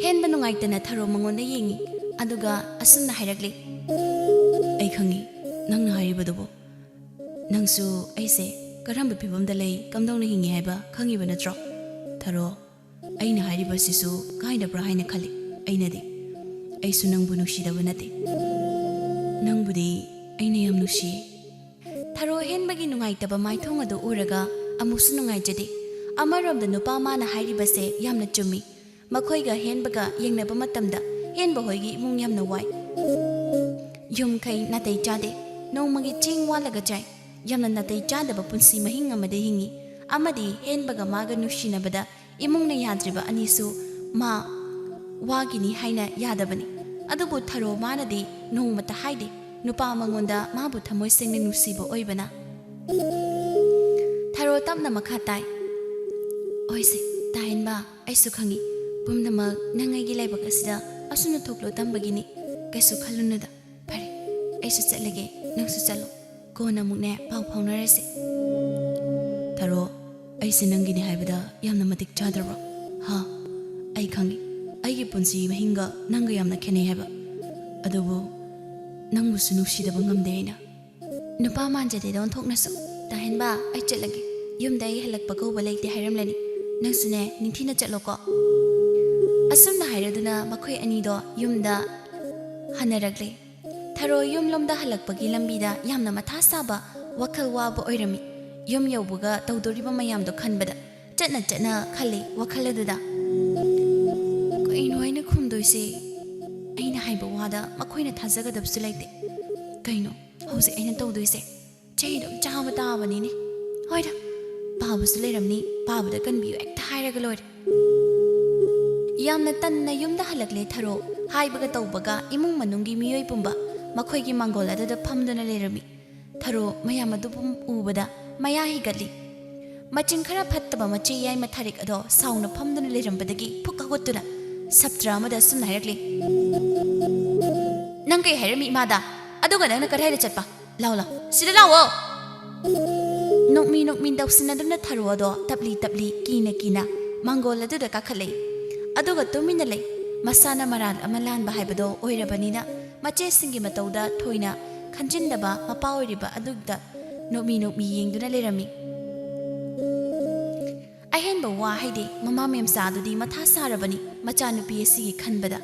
ꯍꯦꯟꯕ ꯅꯨꯡꯉꯥꯏꯇꯅ ꯊꯔꯣ ꯃꯉꯣꯟꯗ ꯌꯦꯡꯉꯤ꯫ ꯑꯗꯨꯒ ꯑꯁꯨꯝꯅ ꯍꯥꯏꯔꯛꯂꯤ, "ꯑꯩ ꯈꯪꯉꯤ ꯅꯪꯅ ꯍꯥꯏꯔꯤꯕꯗꯨꯕꯨ꯫ ꯅꯪꯁꯨ ꯑꯩꯁꯦ ꯀꯔꯝꯕ ꯐꯤꯕꯝꯗ ꯂꯩ, ꯀꯝꯗꯧꯅ ꯍꯤꯡꯉꯤ ꯍꯥꯏꯕ ꯈꯪꯉꯤꯕ ꯅꯠꯇ꯭ꯔꯣ? ꯊꯔꯣ, ꯑꯩꯅ ꯍꯥꯏꯔꯤꯕꯁꯤꯁꯨ ꯀꯥꯏꯗꯕ꯭ꯔꯥ ꯍꯥꯏꯅ ꯈꯜꯂꯤ꯫ ꯑꯩꯅꯗꯤ ꯑꯩꯁꯨ ꯅꯪꯕꯨ ꯅꯨꯡꯁꯤꯗꯕ ꯅꯠꯇꯦ꯫ ꯅꯪꯕꯨꯗꯤ ꯑꯩꯅ ꯌꯥꯝ ꯅꯨꯡꯁꯤꯌꯦ꯫" ꯊꯔꯣ ꯍꯦꯟꯕꯒꯤ ꯅꯨꯡꯉꯥꯏꯇꯕ ꯃꯥꯏꯊꯣꯡ ꯑꯗꯨ ꯎꯔꯒ ꯑꯃꯨꯛꯁꯨ ꯅꯨꯡꯉꯥꯏꯖꯗꯦ꯫ ꯑꯃꯔꯣꯝꯗ ꯅꯨꯄꯥ ꯃꯥꯅ ꯍꯥꯏꯔꯤꯕꯁꯦ ꯌꯥꯝꯅ ꯆꯨꯝꯃꯤ꯫ ꯃꯈꯣꯏꯒ ꯍꯦꯟꯕꯒ ꯌꯦꯡꯅꯕ ꯃꯇꯝꯗ ꯍꯦꯟꯕ ꯍꯣꯏꯒꯤ ꯏꯃꯨꯡ ꯌꯥꯝꯅ ꯋꯥꯏ꯫ ꯌꯨꯝꯈꯩ ꯅꯥꯇꯩ ꯆꯥꯗꯦ꯫ ꯅꯣꯡꯃꯒꯤ ꯆꯦꯡ ꯋꯥꯜꯂꯒ ꯆꯥꯏ꯫ ꯌꯥꯝꯅ ꯅꯥꯇꯩ ꯆꯥꯗꯕ ꯄꯨꯟꯁꯤ ꯃꯍꯤꯡ ꯑꯃꯗ ꯍꯤꯡꯉꯤ꯫ ꯑꯃꯗꯤ ꯍꯦꯟꯕꯒ ꯃꯥꯒ ꯅꯨꯡꯁꯤꯅꯕꯗ ꯏꯃꯨꯡꯅ ꯌꯥꯗ꯭ꯔꯤꯕ ꯑꯅꯤꯁꯨ ꯃꯥ ꯋꯥꯒꯤꯅꯤ ꯍꯥꯏꯅ ꯌꯥꯗꯕꯅꯤ꯫ ꯑꯗꯨꯕꯨ ꯊꯔꯣ ꯃꯥꯅꯗꯤ ꯅꯣꯡꯃꯇ ꯍꯥꯏꯗꯦ꯫ ꯅꯨꯄꯥ ꯃꯉꯣꯟꯗ ꯃꯥꯕꯨ ꯊꯃꯣꯏ ꯁꯦꯡꯅ ꯅꯨꯡꯁꯤꯕ ꯑꯣꯏꯕꯅ꯫ ꯊꯔꯣ ꯇꯞꯅ ꯃꯈꯥ ꯇꯥꯏ, "ꯍꯣꯏꯁꯦ, ꯇꯥꯍꯦꯟꯕ, ꯑꯩꯁꯨ ꯈꯪꯉꯤ꯫ ꯄꯨꯝꯅꯃꯛ ꯅꯪ ꯑꯩꯒꯤ ꯂꯥꯏꯕꯛ ꯑꯁꯤꯗ ꯑꯁꯨꯝꯅ ꯊꯣꯛꯂꯣ ꯇꯝꯕꯒꯤꯅꯤ꯫ ꯀꯩꯁꯨ ꯈꯜꯂꯨꯅꯨꯗ꯫ ꯐꯔꯦ, ꯑꯩꯁꯨ ꯆꯠꯂꯒꯦ, ꯅꯪꯁꯨ ꯆꯠꯂꯣ꯫ ꯀꯣꯟꯅ ꯑꯃꯨꯛꯅꯦ ꯄꯥꯎ ꯐꯥꯎꯅꯔꯁꯦ꯫" "ꯊꯔꯣ, ꯑꯩꯁꯦ ꯅꯪꯒꯤꯅꯤ ꯍꯥꯏꯕꯗ ꯌꯥꯝꯅ ꯃꯇꯤꯛ ꯆꯥꯗ꯭ꯔꯕ꯭ꯔꯣ?" "ꯍꯥ? ꯑꯩ ꯈꯪꯉꯤ꯫ ꯑꯩꯒꯤ ꯄꯨꯟꯁꯤ ꯃꯍꯤꯡꯒ ꯅꯪꯒ ꯌꯥꯝꯅ ꯈꯦꯠꯅꯩ ꯍꯥꯏꯕ꯫ ꯑꯗꯨꯕꯨ ꯅꯪꯕꯨꯁꯨ ꯅꯨꯡꯁꯤꯗꯕ ꯉꯝꯗꯦ ꯑꯩꯅ꯫" "ꯅꯨꯄꯥ ꯃꯥꯟꯖꯗꯦꯗ ꯑꯣꯟꯊꯣꯛꯅꯁꯨ꯫ ꯇꯥꯍꯦꯟꯕ, ꯑꯩ ꯆꯠꯂꯒꯦ꯫ ꯌꯨꯝꯗ ꯑꯩ ꯍꯜꯂꯛꯄ ꯀꯧꯕ ꯂꯩꯇꯦ ꯍꯥꯏꯔꯝꯂꯅꯤ꯫ ꯅꯪꯁꯨꯅꯦ ꯅꯤꯡꯊꯤꯅ ꯆꯠꯂꯣꯀꯣ꯫" ꯑꯁꯨꯝꯅ ꯍꯥꯏꯔꯗꯨꯅ ꯃꯈꯣꯏ ꯑꯅꯤꯗꯣ ꯌꯨꯝꯗ ꯍꯟꯅꯔꯛꯂꯦ꯫ ꯊꯔꯣ ꯌꯨꯝꯂꯣꯝꯗ ꯍꯜꯂꯛꯄꯒꯤ ꯂꯝꯕꯤꯗ ꯌꯥꯝꯅ ꯃꯊꯥ ꯁꯥꯕ, ꯋꯥꯈꯜ ꯋꯥꯕ ꯑꯣꯏꯔꯝꯃꯤ꯫ ꯌꯨꯝ ꯌꯧꯕꯒ ꯇꯧꯗꯣꯔꯤꯕ ꯃꯌꯥꯝꯗꯣ ꯈꯟꯕꯗ ꯆꯠꯅ ꯆꯠꯅ ꯈꯜꯂꯤ ꯋꯥꯈꯜ ꯑꯗꯨꯗ꯫ "ꯀꯩꯅꯣ ꯑꯩꯅ ꯈꯨꯝꯗꯣꯏꯁꯦ? ꯑꯩꯅ ꯍꯥꯏꯕ ꯋꯥꯗ ꯃꯈꯣꯏꯅ ꯊꯥꯖꯒꯗꯕꯁꯨ ꯂꯩꯇꯦ꯫ ꯀꯩꯅꯣ ꯍꯧꯖꯤꯛ ꯑꯩꯅ ꯇꯧꯗꯣꯏꯁꯦ? ꯆꯩ ꯑꯗꯨꯝ ꯆꯥꯕ ꯇꯥꯕꯅꯤꯅꯦ꯫ ꯍꯣꯏꯗ, ꯄꯥꯕꯁꯨ ꯂꯩꯔꯝꯅꯤ, ꯄꯥꯕꯗ ꯀꯟꯕꯤꯌꯨ ꯍꯦꯛꯇ ꯍꯥꯏꯔꯒ ꯂꯣꯏꯔꯦ꯫" ꯌꯥꯝꯅ ꯇꯟꯅ ꯌꯨꯝꯗ ꯍꯜꯂꯛꯂꯦ ꯊꯔꯣ꯫ ꯍꯥꯏꯕꯒ ꯇꯧꯕꯒ ꯏꯃꯨꯡ ꯃꯅꯨꯡꯒꯤ ꯃꯤꯑꯣꯏ ꯄꯨꯝꯕ ꯃꯈꯣꯏꯒꯤ ꯃꯥꯡꯒꯣꯜ ꯑꯗꯨꯗ ꯐꯝꯗꯨꯅ ꯂꯩꯔꯝꯃꯤ꯫ ꯊꯔꯣ ꯃꯌꯥꯝ ꯑꯗꯨꯕꯨ ꯎꯕꯗ ꯃꯌꯥ ꯍꯤꯒꯠꯂꯤ꯫ ꯃꯆꯤꯟ ꯈꯔ ꯐꯠꯇꯕ ꯃꯆꯦ ꯌꯥꯏꯃ ꯊꯥꯔꯤꯛ ꯑꯗꯣ ꯁꯥꯎꯅ ꯐꯝꯗꯨꯅ ꯂꯩꯔꯝꯕꯗꯒꯤ ꯐꯨꯛ ꯍꯧꯒꯠꯇꯨꯅ ꯁꯞꯇ꯭ꯔ ꯑꯃꯗ ꯑꯁꯨꯝꯅ ꯍꯥꯏꯔꯛꯂꯤ, "ꯅꯪ ꯀꯩ ꯍꯥꯏꯔꯝꯃꯤ ꯏꯃꯥꯗ? ꯑꯗꯨꯒ ꯅꯪꯅ ꯀꯗꯥꯏꯗ ꯆꯠꯄ? ꯂꯥꯎ, ꯂꯥꯎ, ꯁꯤꯗ ꯂꯥꯛꯑꯣ!" ꯅꯣꯛꯃꯤ ꯅꯣꯛꯃꯤ ꯇꯧꯁꯤꯟꯅꯗꯨꯅ ꯊꯔꯣ ꯑꯗꯣ ꯇꯞꯂꯤ ꯇꯞꯂꯤ, ꯀꯤꯅ ꯀꯤꯅ ꯃꯥꯡꯒꯣꯜ ꯑꯗꯨꯗ ꯀꯥꯈꯠꯂꯛꯏ꯫ ꯑꯗꯨꯒ ꯇꯨꯃꯤꯟꯅ ꯂꯩ꯫ ꯃꯁꯥꯅ ꯃꯔꯥꯜ ꯑꯃ ꯂꯥꯟꯕ ꯍꯥꯏꯕꯗꯣ ꯑꯣꯏꯔꯕꯅꯤꯅ, ꯃꯆꯦꯁꯤꯡꯒꯤ ꯃꯇꯧꯗ ꯊꯣꯏꯅ ꯈꯟꯖꯤꯟꯗꯕ ꯃꯄꯥ ꯑꯣꯏꯔꯤꯕ ꯑꯗꯨꯗ ꯅꯣꯛꯃꯤ ꯅꯣꯛꯃꯤ ꯌꯦꯡꯗꯨꯅ ꯂꯩꯔꯝꯃꯤ꯫ ꯑꯍꯦꯟꯕ ꯋꯥ ꯍꯥꯏꯗꯦ꯫ ꯃꯃꯥ ꯃꯦꯝꯆꯥꯗꯨꯗꯤ ꯃꯊꯥ ꯁꯥꯔꯕꯅꯤ ꯃꯆꯥꯅꯨꯄꯤ ꯑꯁꯤꯒꯤ ꯈꯟꯕꯗ꯫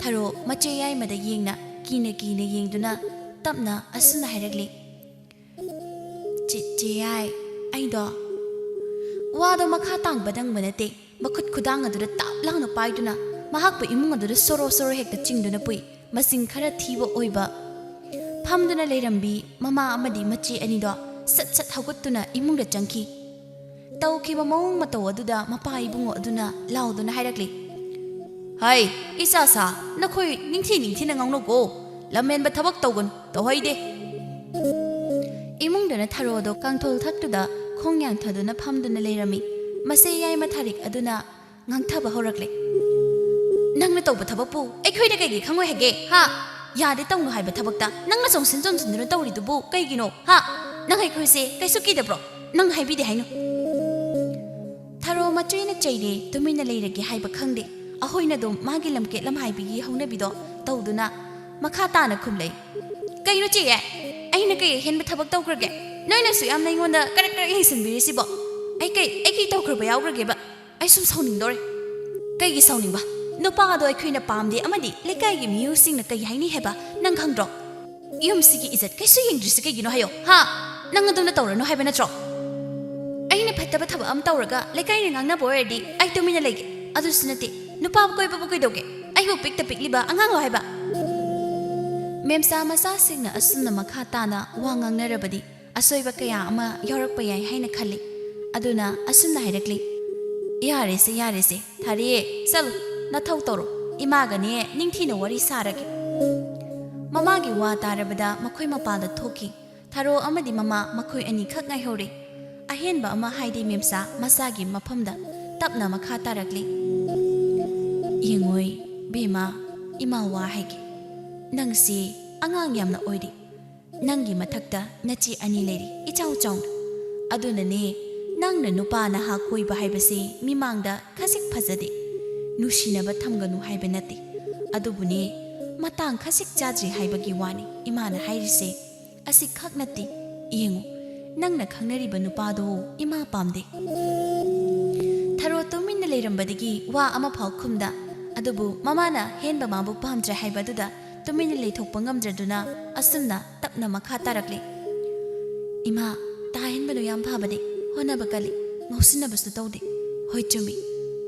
ꯊꯔꯣ ꯃꯆꯦ ꯌꯥꯏꯃꯗ ꯌꯦꯡꯅ, ꯀꯤꯅ ꯀꯤꯅ ꯌꯦꯡꯗꯨꯅ ꯇꯞꯅ ꯑꯁꯨꯝꯅ ꯍꯥꯏꯔꯛꯂꯤ, "ꯆꯦ, ꯆꯦ ꯌꯥꯏ, ꯑꯩꯗꯣ"꯫ ꯋꯥꯗꯣ ꯃꯈꯥ ꯇꯥꯡꯕ ꯅꯪꯕ ꯅꯠꯇꯦ꯫ ꯃꯈꯨꯠ ꯈꯨꯗꯥꯡ ꯑꯗꯨꯗ ꯇꯥꯞ ꯂꯥꯎꯅ ꯄꯥꯏꯗꯨꯅ ꯃꯍꯥꯛꯄꯨ ꯏꯃꯨꯡ ꯑꯗꯨꯗ ꯁꯣꯔꯣ ꯁꯣꯔꯣ ꯍꯦꯛꯇ ꯆꯤꯡꯗꯨꯅ ꯄꯨꯏ꯫ ꯃꯆꯤꯟ ꯈꯔ ꯊꯤꯕ ꯑꯣꯏꯕ꯫ ꯐꯝꯗꯨꯅ ꯂꯩꯔꯝꯕꯤ ꯃꯃꯥ ꯑꯃꯗꯤ ꯃꯆꯦ ꯑꯅꯤꯗꯣ ꯁꯠ ꯁꯠ ꯍꯧꯒꯠꯇꯨꯅ ꯏꯃꯨꯡꯗ ꯆꯪꯈꯤ꯫ ꯇꯧꯈꯤꯕ ꯃꯑꯣꯡ ꯃꯇꯧ ꯑꯗꯨꯗ ꯃꯄꯥ ꯏꯕꯨꯡꯉꯣ ꯑꯗꯨꯅ ꯂꯥꯎꯗꯨꯅ ꯍꯥꯏꯔꯛꯂꯤ, "ꯍꯩ, ꯏꯆꯥ ꯁꯥ, ꯅꯈꯣꯏ ꯅꯤꯡꯊꯤ ꯅꯤꯡꯊꯤꯅ ꯉꯥꯡꯅꯧꯀꯣ꯫ ꯂꯝꯍꯦꯟꯕ ꯊꯕꯛ ꯇꯧꯒꯅꯨ, ꯇꯧꯍꯩꯗꯦ"꯫ ꯏꯃꯨꯡꯗꯅ ꯊꯔꯣꯗꯣ ꯀꯥꯡꯊꯣꯜ ꯊꯛꯇꯨꯗ ꯈꯣꯡ ꯌꯥꯟꯊꯗꯨꯅ ꯐꯝꯗꯨꯅ ꯂꯩꯔꯝꯃꯤ꯫ ꯃꯆꯦ ꯌꯥꯏꯃ ꯊꯥꯔꯤꯛ ꯑꯗꯨꯅ ꯉꯥꯡꯊꯕ ꯍꯧꯔꯛꯂꯦ꯫ "ꯅꯪꯅ ꯇꯧꯕ ꯊꯕꯛꯄꯨ ꯑꯩꯈꯣꯏꯅ ꯀꯩꯒꯤ ꯈꯪꯉꯣꯏ ꯍꯥꯏꯒꯦ, ꯍꯥ? ꯌꯥꯗꯦ ꯇꯧꯅꯨ ꯍꯥꯏꯕ ꯊꯕꯛꯇ ꯅꯪꯅ ꯆꯣꯡꯁꯤꯟ ꯆꯣꯡꯁꯤꯟꯗꯨꯅ ꯇꯧꯔꯤꯗꯨꯕꯨ ꯀꯩꯒꯤꯅꯣ, ꯍꯥ? ꯅꯪ ꯑꯩꯈꯣꯏꯁꯦ ꯀꯩꯁꯨ ꯀꯤꯗꯕ꯭ꯔꯣ? ꯅꯪ ꯍꯥꯏꯕꯤꯗꯦ ꯍꯥꯏꯅꯨ"꯫ ꯊꯔꯣ ꯃꯆꯦꯅ ꯆꯩꯔꯦ, ꯇꯨꯃꯤꯟꯅ ꯂꯩꯔꯒꯦ ꯍꯥꯏꯕ ꯈꯪꯗꯦ꯫ ꯑꯍꯣꯏꯅ ꯑꯗꯨꯝ ꯃꯥꯒꯤ ꯂꯝꯀꯦꯠ ꯂꯝꯍꯥꯏꯕꯤꯒꯤ ꯍꯧꯅꯕꯤꯗꯣ ꯇꯧꯗꯨꯅ ꯃꯈꯥ ꯇꯥꯅ ꯈꯨꯝꯂꯛꯏ, "ꯀꯩꯅꯣ ꯆꯦ? ꯑꯩꯅ ꯀꯩ ꯑꯍꯦꯟꯕ ꯊꯕꯛ ꯇꯧꯈ꯭ꯔꯒꯦ? ꯅꯣꯏꯅꯁꯨ ꯌꯥꯝꯅ ꯑꯩꯉꯣꯟꯗ ꯀꯔꯛ ꯀꯔꯛ ꯌꯦꯡꯁꯤꯟꯕꯤꯔꯤꯁꯤꯕꯣ? ꯑꯩ ꯀꯩ, ꯑꯩ ꯀꯩ ꯇꯧꯈ꯭ꯔꯕ ꯌꯥꯎꯈ꯭ꯔꯒꯦꯕ? ꯑꯩ ꯁꯨꯝ ꯁꯥꯎꯅꯤꯡꯗꯣꯔꯦ"꯫ "ꯀꯩꯒꯤ ꯁꯥꯎꯅꯤꯡꯕ? ꯅꯨꯄꯥ ꯑꯗꯣ ꯑꯩꯈꯣꯏꯅ ꯄꯥꯝꯗꯦ ꯑꯃꯗꯤ ꯂꯩꯀꯥꯏꯒꯤ ꯃꯤꯑꯣꯏꯁꯤꯡꯅ ꯀꯩ ꯍꯥꯏꯅꯤ ꯍꯥꯏꯕ ꯅꯪ ꯈꯪꯗ꯭ꯔꯣ? ꯌꯨꯝꯁꯤꯒꯤ ꯏꯖꯠ ꯀꯩꯁꯨ ꯌꯦꯡꯗ꯭ꯔꯤꯁꯤ ꯀꯩꯒꯤꯅꯣ ꯍꯥꯏꯌꯣ, ꯍꯥ? ꯅꯪ ꯑꯗꯨꯝꯅ ꯇꯧꯔꯅꯨ ꯍꯥꯏꯕ ꯅꯠꯇ꯭ꯔꯣ? ꯑꯩꯅ ꯐꯠꯇꯕ ꯊꯕꯛ ꯑꯃ ꯇꯧꯔꯒ ꯂꯩꯀꯥꯏꯅ ꯉꯥꯡꯅꯕ ꯑꯣꯏꯔꯗꯤ ꯑꯩ ꯇꯨꯃꯤꯟꯅ ꯂꯩꯒꯦ꯫ ꯑꯗꯨꯁꯨ ꯅꯠꯇꯦ, ꯅꯨꯄꯥ ꯀꯣꯏꯕꯕꯨ ꯀꯩꯗꯧꯒꯦ? ꯑꯩꯕꯨ ꯄꯤꯛꯇ ꯄꯤꯛꯂꯤꯕ ꯑꯉꯥꯡꯂꯣ ꯍꯥꯏꯕ?" ꯃꯦꯝꯆꯥ ꯃꯆꯥꯁꯤꯡꯅ ꯑꯁꯨꯝꯅ ꯃꯈꯥ ꯇꯥꯅ ꯋꯥ ꯉꯥꯡꯅꯔꯕꯗꯤ ꯑꯁꯣꯏꯕ ꯀꯌꯥ ꯑꯃ ꯌꯥꯎꯔꯛꯄ ꯌꯥꯏ ꯍꯥꯏꯅ ꯈꯜꯂꯤ꯫ ꯑꯗꯨꯅ ꯑꯁꯨꯝꯅ ꯍꯥꯏꯔꯛꯂꯤ, "ꯌꯥꯔꯦꯁꯦ, ꯌꯥꯔꯦꯁꯦ, ꯊꯥꯔꯤ, ꯆꯠꯂꯨ, ꯅꯊꯧ ꯇꯧꯔꯣ꯫ ꯏꯃꯥꯒꯅꯦ ꯅꯤꯡꯊꯤꯅ ꯋꯥꯔꯤ ꯁꯥꯔꯒꯦ"꯫ ꯃꯃꯥꯒꯤ ꯋꯥ ꯇꯥꯔꯕꯗ ꯃꯈꯣꯏ ꯃꯄꯥꯟꯗ ꯊꯣꯛꯈꯤ꯫ ꯊꯔꯣ ꯑꯃꯗꯤ ꯃꯃꯥ ꯃꯈꯣꯏ ꯑꯅꯤꯈꯛ ꯉꯥꯏꯍꯧꯔꯦ꯫ ꯑꯍꯦꯟꯕ ꯑꯃ ꯍꯥꯏꯗꯦ ꯃꯦꯝꯆꯥ ꯃꯆꯥꯒꯤ ꯃꯐꯝꯗ ꯇꯞꯅ ꯃꯈꯥ ꯇꯥꯔꯛꯂꯤ꯫ "ꯌꯦꯡꯉꯣꯏ ꯕꯦꯝꯃ, ꯏꯃꯥ ꯋꯥ ꯍꯥꯏꯒꯦ꯫ ꯅꯪꯁꯤ ꯑꯉꯥꯡ ꯌꯥꯝꯅ ꯑꯣꯏꯔꯤ꯫ ꯅꯪꯒꯤ ꯃꯊꯛꯇ ꯅꯆꯦ ꯑꯅꯤ ꯂꯩꯔꯤ, ꯏꯆꯥꯎ ꯆꯥꯎꯅ꯫ ꯑꯗꯨꯅꯅꯦ, ꯅꯪꯅ ꯅꯨꯄꯥ ꯅꯍꯥ ꯀꯣꯏꯕ ꯍꯥꯏꯕꯁꯤ ꯃꯤꯃꯥꯡꯗ ꯈꯖꯤꯛ ꯐꯖꯗꯦ꯫ ꯅꯨꯡꯁꯤꯅꯕ ꯊꯝꯒꯅꯨ ꯍꯥꯏꯕ ꯅꯠꯇꯦ꯫ ꯑꯗꯨꯕꯨꯅꯦ, ꯃꯇꯥꯡ ꯈꯖꯤꯛ ꯆꯥꯗ꯭ꯔꯤ ꯍꯥꯏꯕꯒꯤ ꯋꯥꯅꯤ ꯏꯃꯥꯅ ꯍꯥꯏꯔꯤꯁꯦ꯫ ꯑꯁꯤꯈꯛ ꯅꯠꯇꯦ, ꯌꯦꯡꯉꯨ, ꯅꯪꯅ ꯈꯪꯅꯔꯤꯕ ꯅꯨꯄꯥꯗꯣ ꯏꯃꯥ ꯄꯥꯝꯗꯦ꯫" ꯊꯔꯣ ꯇꯨꯃꯤꯟꯅ ꯂꯩꯔꯝꯕꯗꯒꯤ ꯋꯥ ꯑꯃꯐꯥꯎ ꯈꯨꯝꯗ꯫ ꯑꯗꯨꯕꯨ ꯃꯃꯥꯅ ꯍꯦꯟꯕ ꯃꯥꯕꯨ ꯄꯥꯝꯗ꯭ꯔꯦ ꯍꯥꯏꯕ ꯑꯗꯨꯗ ꯇꯨꯃꯤꯟꯅ ꯂꯩꯊꯣꯛꯄ ꯉꯝꯗ꯭ꯔꯗꯨꯅ ꯑꯁꯨꯝꯅ ꯇꯞꯅ ꯃꯈꯥ ꯇꯥꯔꯛꯂꯦ꯫ "ꯏꯃꯥ, ꯇꯥꯍꯟꯕꯗꯨ ꯌꯥꯝ ꯐꯕꯅꯤ, ꯍꯣꯠꯅꯕ ꯀꯜꯂꯤ, ꯉꯥꯎꯁꯤꯟꯅꯕꯁꯨ ꯇꯧꯗꯦ꯫ ꯍꯣꯏ, ꯆꯨꯝꯃꯤ,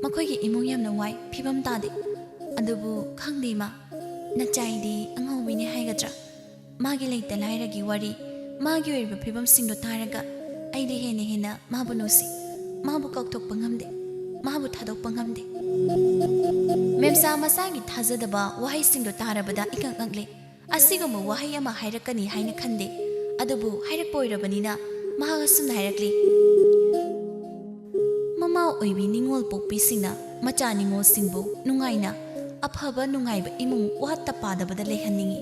ꯃꯈꯣꯏꯒꯤ ꯏꯃꯨꯡ ꯌꯥꯝꯅ ꯋꯥꯏ, ꯐꯤꯕꯝ ꯇꯥꯗꯦ꯫ ꯑꯗꯨꯕꯨ ꯈꯪꯗꯦ ꯏꯃꯥ, ꯅꯆꯥꯏꯗꯤ ꯑꯉꯥꯎꯕꯤꯅꯤ ꯍꯥꯏꯒꯗ꯭ꯔꯥ? ꯃꯥꯒꯤ ꯂꯩꯇ ꯂꯥꯏꯔꯒꯤ ꯋꯥꯔꯤ, ꯃꯥꯒꯤ ꯑꯣꯏꯔꯤꯕ ꯐꯤꯕꯝꯁꯤꯡꯗꯣ ꯇꯥꯔꯒ ꯑꯩꯗꯤ ꯍꯦꯟꯅ ꯍꯦꯟꯅ ꯃꯥꯕꯨ ꯅꯨꯡꯁꯤ꯫ ꯃꯥꯕꯨ ꯀꯥꯎꯊꯣꯛꯄ ꯉꯝꯗꯦ, ꯃꯥꯕꯨ ꯊꯥꯗꯣꯛꯄ ꯉꯝꯗꯦ꯫" ꯃꯦꯝꯆꯥ ꯃꯆꯥꯒꯤ ꯊꯥꯖꯗꯕ ꯋꯥꯍꯩꯁꯤꯡꯗꯣ ꯇꯥꯔꯕꯗ ꯏꯉꯛ ꯉꯛꯂꯦ꯫ ꯑꯁꯤꯒꯨꯝꯕ ꯋꯥꯍꯩ ꯑꯃ ꯍꯥꯏꯔꯛꯀꯅꯤ ꯍꯥꯏꯅ ꯈꯟꯗꯦ꯫ ꯑꯗꯨꯕꯨ ꯍꯥꯏꯔꯛꯄ ꯑꯣꯏꯔꯕꯅꯤꯅ ꯃꯍꯥꯛ ꯑꯁꯨꯝꯅ ꯍꯥꯏꯔꯛꯂꯤ꯫ ꯃꯃꯥ ꯑꯣꯏꯕꯤ ꯅꯤꯉꯣꯜ ꯄꯣꯛꯄꯤꯁꯤꯡꯅ ꯃꯆꯥ ꯅꯤꯉꯣꯜꯁꯤꯡꯕꯨ ꯅꯨꯡꯉꯥꯏꯅ, ꯑꯐꯕ ꯅꯨꯡꯉꯥꯏꯕ ꯏꯃꯨꯡ ꯋꯥꯠꯇ ꯄꯥꯗꯕꯗ ꯂꯩꯍꯟꯅꯤꯡꯏ꯫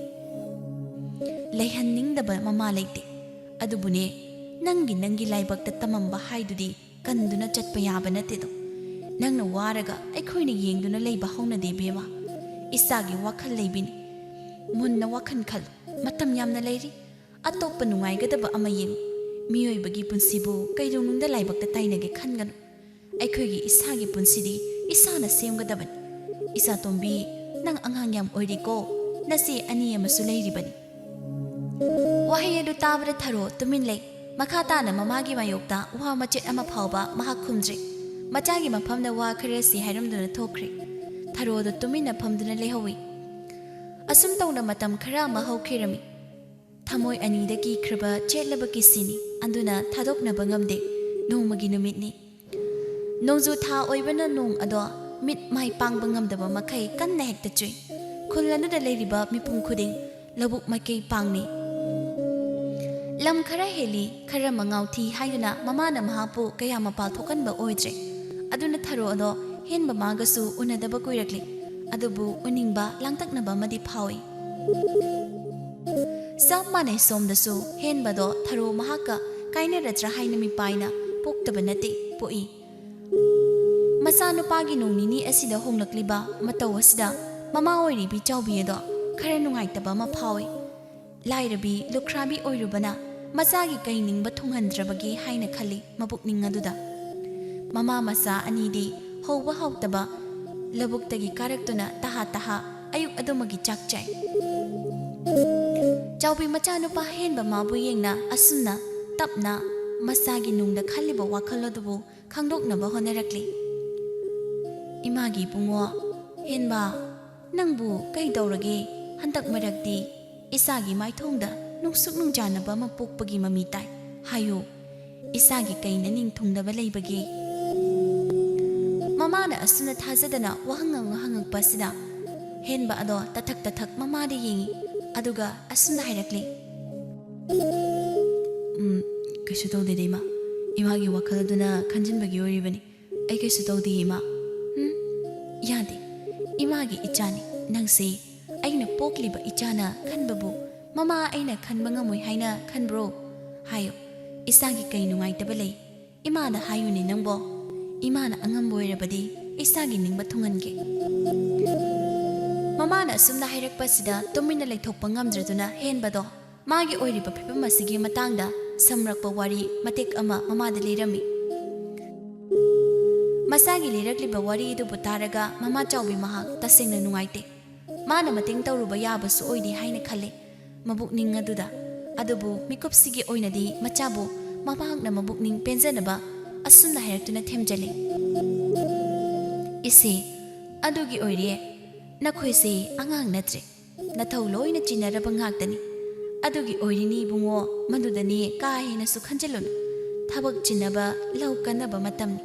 ꯂꯩꯍꯟꯅꯤꯡꯗꯕ ꯃꯃꯥ ꯂꯩꯇꯦ꯫ ꯑꯗꯨꯕꯨꯅꯦ, ꯅꯪꯒꯤ, ꯅꯪꯒꯤ ꯂꯥꯏꯕꯛꯇ ꯇꯝꯃꯝꯕ ꯍꯥꯏꯗꯨꯗꯤ ꯀꯟꯗꯨꯅ ꯆꯠꯄ ꯌꯥꯕ ꯅꯠꯇꯦꯗꯣ꯫ ꯅꯪꯅ ꯋꯥꯔꯒ ꯑꯩꯈꯣꯏꯅ ꯌꯦꯡꯗꯨꯅ ꯂꯩꯕ ꯍꯧꯅꯗꯦ ꯏꯕꯦꯝꯃ꯫ ꯏꯁꯥꯒꯤ ꯋꯥꯈꯜ ꯂꯩꯕꯤꯅꯤ꯫ ꯃꯨꯟꯅ ꯋꯥꯈꯜ ꯈꯜꯂꯨ꯫ ꯃꯇꯝ ꯌꯥꯝꯅ ꯂꯩꯔꯤ꯫ ꯑꯇꯣꯞꯄ ꯅꯨꯡꯉꯥꯏꯒꯗꯕ ꯑꯃ ꯌꯦꯡꯉꯨ꯫ ꯃꯤꯑꯣꯏꯕꯒꯤ ꯄꯨꯟꯁꯤꯕꯨ ꯀꯩꯗꯧꯅꯨꯡꯗ ꯂꯥꯏꯕꯛꯇ ꯇꯥꯏꯅꯒꯦ ꯈꯟꯒꯅꯨ꯫ ꯑꯩꯈꯣꯏꯒꯤ ꯏꯁꯥꯒꯤ ꯄꯨꯟꯁꯤꯗꯤ ꯏꯁꯥꯅ ꯁꯦꯝꯒꯗꯕꯅꯤ꯫ ꯏꯆꯥꯇꯣꯝꯕꯤ, ꯅꯪ ꯑꯉꯥꯡ ꯌꯥꯝ ꯑꯣꯏꯔꯤꯀꯣ꯫ ꯅꯆꯦ ꯑꯅꯤ ꯑꯃꯁꯨ ꯂꯩꯔꯤꯕꯅꯤ꯫ ꯋꯥꯍꯩ ꯑꯗꯨ ꯇꯥꯕꯗ ꯊꯔꯣ ꯇꯨꯃꯤꯟ ꯂꯩ꯫ ꯃꯈꯥ ꯇꯥꯅ ꯃꯃꯥꯒꯤ ꯃꯥꯌꯣꯛꯇ ꯋꯥ ꯃꯆꯦꯠ ꯑꯃ ꯐꯥꯎꯕ ꯃꯍꯥꯛ ꯈꯨꯝꯗ꯭ꯔꯦ꯫ ꯃꯆꯥꯒꯤ ꯃꯐꯝꯗ ꯋꯥ ꯈꯔꯁꯤ ꯍꯥꯏꯔꯝꯗꯨꯅ ꯊꯣꯛꯈ꯭ꯔꯦ꯫ ꯊꯔꯣꯗꯣ ꯇꯨꯃꯤꯟꯅ ꯐꯝꯗꯨꯅ ꯂꯩꯍꯧꯏ꯫ ꯑꯁꯨꯝ ꯇꯧꯅ ꯃꯇꯝ ꯈꯔ ꯑꯃ ꯍꯧꯈꯤꯔꯝꯃꯤ꯫ ꯊꯃꯣꯏ ꯑꯅꯤꯗ ꯀꯤꯈ꯭ꯔꯕ ꯆꯦꯠꯂꯕ ꯀꯤꯁꯤꯅꯤ, ꯑꯗꯨꯅ ꯊꯥꯗꯣꯛꯅꯕ ꯉꯝꯗꯦ꯫ ꯅꯣꯡꯃꯒꯤ ꯅꯨꯃꯤꯠꯅꯤ꯫ ꯅꯣꯡꯖꯨ ꯊꯥ ꯑꯣꯏꯕꯅ ꯅꯣꯡ ꯑꯗꯣ ꯃꯤꯠ ꯃꯥꯏ ꯄꯥꯡꯕ ꯉꯝꯗꯕ ꯃꯈꯩ ꯀꯟꯅ ꯍꯦꯛꯇ ꯆꯨꯏ꯫ ꯈꯨꯜ ꯑꯗꯨꯗ ꯂꯩꯔꯤꯕ ꯃꯤꯄꯨꯝ ꯈꯨꯗꯤꯡ ꯂꯧꯕꯨꯛ ꯃꯥꯏꯀꯩ ꯄꯥꯡꯅꯤ꯫ ꯂꯝ ꯈꯔ ꯍꯦꯜꯂꯤ, ꯈꯔ ꯃꯉꯥꯎ ꯊꯤ ꯍꯥꯏꯗꯨꯅ ꯃꯃꯥꯅ ꯃꯍꯥꯛꯄꯨ ꯀꯌꯥ ꯃꯄꯥꯜ ꯊꯣꯛꯍꯟꯕ ꯑꯣꯏꯗ꯭ꯔꯦ꯫ ꯑꯗꯨꯅ ꯊꯔꯣ ꯑꯗꯣ ꯍꯦꯟꯕ ꯃꯥꯒꯁꯨ ꯎꯅꯗꯕ ꯀꯨꯏꯔꯛꯂꯦ, ꯑꯗꯨꯕꯨ ꯎꯅꯤꯡꯕ ꯂꯥꯡꯇꯛꯅꯕ ꯑꯃꯗꯤ ꯐꯥꯎꯏ꯫ ꯆꯞ ꯃꯥꯟꯅꯩ, ꯁꯣꯝꯗꯁꯨ ꯍꯦꯟꯕꯗꯣ ꯊꯔꯣ ꯃꯍꯥꯛꯀ ꯀꯥꯏꯅꯔꯗ꯭ꯔꯥ ꯍꯥꯏꯅ ꯃꯤꯄꯥꯏꯅ ꯄꯣꯛꯇꯕ ꯅꯠꯇꯦ, ꯄꯣꯛꯏ꯫ ꯃꯆꯥꯅꯨꯄꯥꯒꯤ ꯅꯣꯡ ꯅꯤꯅꯤ ꯑꯁꯤꯗ ꯍꯣꯡꯂꯛꯂꯤꯕ ꯃꯇꯧ ꯑꯁꯤꯗ ꯃꯃꯥ ꯑꯣꯏꯔꯤꯕꯤ ꯆꯥꯎꯕꯤ ꯑꯗꯣ ꯈꯔ ꯅꯨꯡꯉꯥꯏꯇꯕ ꯑꯃ ꯐꯥꯎꯏ꯫ ꯂꯥꯏꯔꯕꯤ ꯂꯨꯈ꯭ꯔꯥꯕꯤ ꯑꯣꯏꯔꯨꯕꯅ ꯃꯆꯥꯒꯤ ꯀꯩ ꯅꯤꯡꯕ ꯊꯨꯡꯍꯟꯗ꯭ꯔꯕꯒꯦ ꯍꯥꯏꯅ ꯈꯜꯂꯤ ꯃꯕꯨꯛꯅꯤꯡ ꯑꯗꯨꯗ꯫ ꯃꯃꯥ ꯃꯆꯥ ꯑꯅꯤꯗꯤ ꯍꯧꯕ ꯍꯧꯇꯕ ꯂꯧꯕꯨꯛꯇꯒꯤ ꯀꯥꯔꯛꯇꯨꯅ ꯇꯍꯥ ꯇꯍꯥ ꯑꯌꯨꯛ ꯑꯗꯨꯃꯒꯤ ꯆꯥꯛ ꯆꯥꯏ꯫ ꯆꯥꯎꯕꯤ ꯃꯆꯥꯅꯨꯄꯥ ꯍꯦꯟꯕ ꯃꯥꯕꯨ ꯌꯦꯡꯅ ꯑꯁꯨꯝꯅ ꯇꯞꯅ ꯃꯆꯥꯒꯤ ꯅꯨꯡꯗ ꯈꯜꯂꯤꯕ ꯋꯥꯈꯜ ꯑꯗꯨꯕꯨ ꯈꯪꯗꯣꯛꯅꯕ ꯍꯣꯠꯅꯔꯛꯂꯤ꯫ "ꯏꯃꯥꯒꯤ ꯏꯕꯨꯡꯉꯣ, ꯍꯦꯟꯕ, ꯅꯪꯕꯨ ꯀꯩ ꯇꯧꯔꯒꯦ? ꯍꯟꯗꯛ ꯃꯔꯛꯇꯤ ꯏꯆꯥꯒꯤ ꯃꯥꯏꯊꯣꯡꯗ ꯅꯨꯡꯁꯨꯛ ꯅꯨꯡꯖꯥꯅꯕ ꯑꯃ ꯄꯣꯛꯄꯒꯤ ꯃꯃꯤ ꯇꯥꯏ꯫ ꯍꯥꯏꯌꯨ, ꯏꯆꯥꯒꯤ ꯀꯩꯅ ꯅꯤꯡ ꯊꯨꯡꯗꯕ ꯂꯩꯕꯒꯦ?" ꯃꯃꯥꯅ ꯑꯁꯨꯝꯅ ꯊꯥꯖꯗꯅ ꯋꯥꯍꯪ ꯑꯃ ꯍꯪꯉꯛꯄ ꯑꯁꯤꯗ ꯍꯦꯟꯕ ꯑꯗꯣ ꯇꯊꯛ ꯇꯊꯛ ꯃꯃꯥꯗ ꯌꯦꯡꯉꯤ꯫ ꯑꯗꯨꯒ ꯑꯁꯨꯝꯅ ꯍꯥꯏꯔꯛꯂꯤ꯫ "ꯎꯝ, ꯀꯩꯁꯨ ꯇꯧꯗꯦꯗ, ꯏꯃꯥ꯫ ꯏꯃꯥꯒꯤ ꯋꯥꯈꯜ ꯑꯗꯨꯅ ꯈꯟꯖꯤꯟꯕꯒꯤ ꯑꯣꯏꯔꯤꯕꯅꯤ꯫ ꯑꯩ ꯀꯩꯁꯨ ꯇꯧꯗꯦ, ꯏꯃꯥ꯫" "ꯎꯝ, ꯌꯥꯗꯦ꯫ ꯏꯃꯥꯒꯤ ꯏꯆꯥꯅꯤ꯫ ꯅꯪꯁꯦ ꯑꯩꯅ ꯄꯣꯛꯂꯤꯕ ꯏꯆꯥꯅ ꯈꯟꯕꯕꯨ ꯃꯃꯥ ꯑꯩꯅ ꯈꯟꯕ ꯉꯝꯃꯣꯏ ꯍꯥꯏꯅ ꯈꯟꯕ꯭ꯔꯣ? ꯍꯥꯏꯌꯨ, ꯏꯆꯥꯒꯤ ꯀꯩ ꯅꯨꯡꯉꯥꯏꯇꯕ ꯂꯩ? ꯏꯃꯥꯗ ꯍꯥꯏꯌꯨꯅꯦ ꯅꯪꯕꯣ꯫ ꯏꯃꯥꯅ ꯑꯉꯝꯕ ꯑꯣꯏꯔꯕꯗꯤ ꯏꯆꯥꯒꯤ ꯅꯤꯡꯕ ꯊꯨꯡꯍꯟꯒꯦ꯫" ꯃꯃꯥꯅ ꯑꯁꯨꯝꯅ ꯍꯥꯏꯔꯛꯄꯁꯤꯗ ꯇꯨꯃꯤꯟꯅ ꯂꯩꯊꯣꯛꯄ ꯉꯝꯗ꯭ꯔꯗꯨꯅ ꯍꯦꯟꯕꯗꯣ ꯃꯥꯒꯤ ꯑꯣꯏꯔꯤꯕ ꯐꯤꯕꯝ ꯑꯁꯤꯒꯤ ꯃꯇꯥꯡꯗ ꯁꯝꯂꯛꯄ ꯋꯥꯔꯤ ꯃꯇꯦꯛ ꯑꯃ ꯃꯃꯥꯗ ꯂꯤꯔꯝꯃꯤ꯫ ꯃꯆꯥꯒꯤ ꯂꯤꯔꯛꯂꯤꯕ ꯋꯥꯔꯤ ꯑꯗꯨꯕꯨ ꯇꯥꯔꯒ ꯃꯃꯥ ꯆꯥꯎꯕꯤ ꯃꯍꯥꯛ ꯇꯁꯦꯡꯅ ꯅꯨꯡꯉꯥꯏꯇꯦ꯫ ꯃꯥꯅ ꯃꯇꯦꯡ ꯇꯧꯔꯨꯕ ꯌꯥꯕꯁꯨ ꯑꯣꯏꯗꯦ ꯍꯥꯏꯅ ꯈꯜꯂꯦ ꯃꯕꯨꯛꯅꯤꯡ ꯑꯗꯨꯗ꯫ ꯑꯗꯨꯕꯨ ꯃꯤꯀꯨꯞꯁꯤꯒꯤ ꯑꯣꯏꯅꯗꯤ ꯃꯆꯥꯕꯨ ꯃꯃꯥꯍꯥꯛꯅ ꯃꯕꯨꯛꯅꯤꯡ ꯄꯦꯟꯖꯅꯕ ꯑꯁꯨꯝꯅ ꯍꯥꯏꯔꯛꯇꯨꯅ ꯊꯦꯝꯖꯜꯂꯤ꯫ "ꯏꯆꯦ, ꯑꯗꯨꯒꯤ ꯑꯣꯏꯔꯦ ꯅꯈꯣꯏꯁꯦ ꯑꯉꯥꯡ ꯅꯠꯇ꯭ꯔꯦ꯫ ꯅꯊꯧ ꯂꯣꯏꯅ ꯆꯤꯟꯅꯔꯕ ꯉꯥꯛꯇꯅꯤ꯫ ꯑꯗꯨꯒꯤ ꯑꯣꯏꯔꯤꯅꯤ ꯏꯕꯨꯡꯉꯣ, ꯃꯗꯨꯗꯅꯦ ꯀꯥ ꯍꯦꯟꯅꯁꯨ ꯈꯟꯖꯤꯜꯂꯨꯅꯨ꯫ ꯊꯕꯛ ꯆꯤꯟꯅꯕ, ꯂꯧ ꯀꯟꯅꯕ ꯃꯇꯝꯅꯤ꯫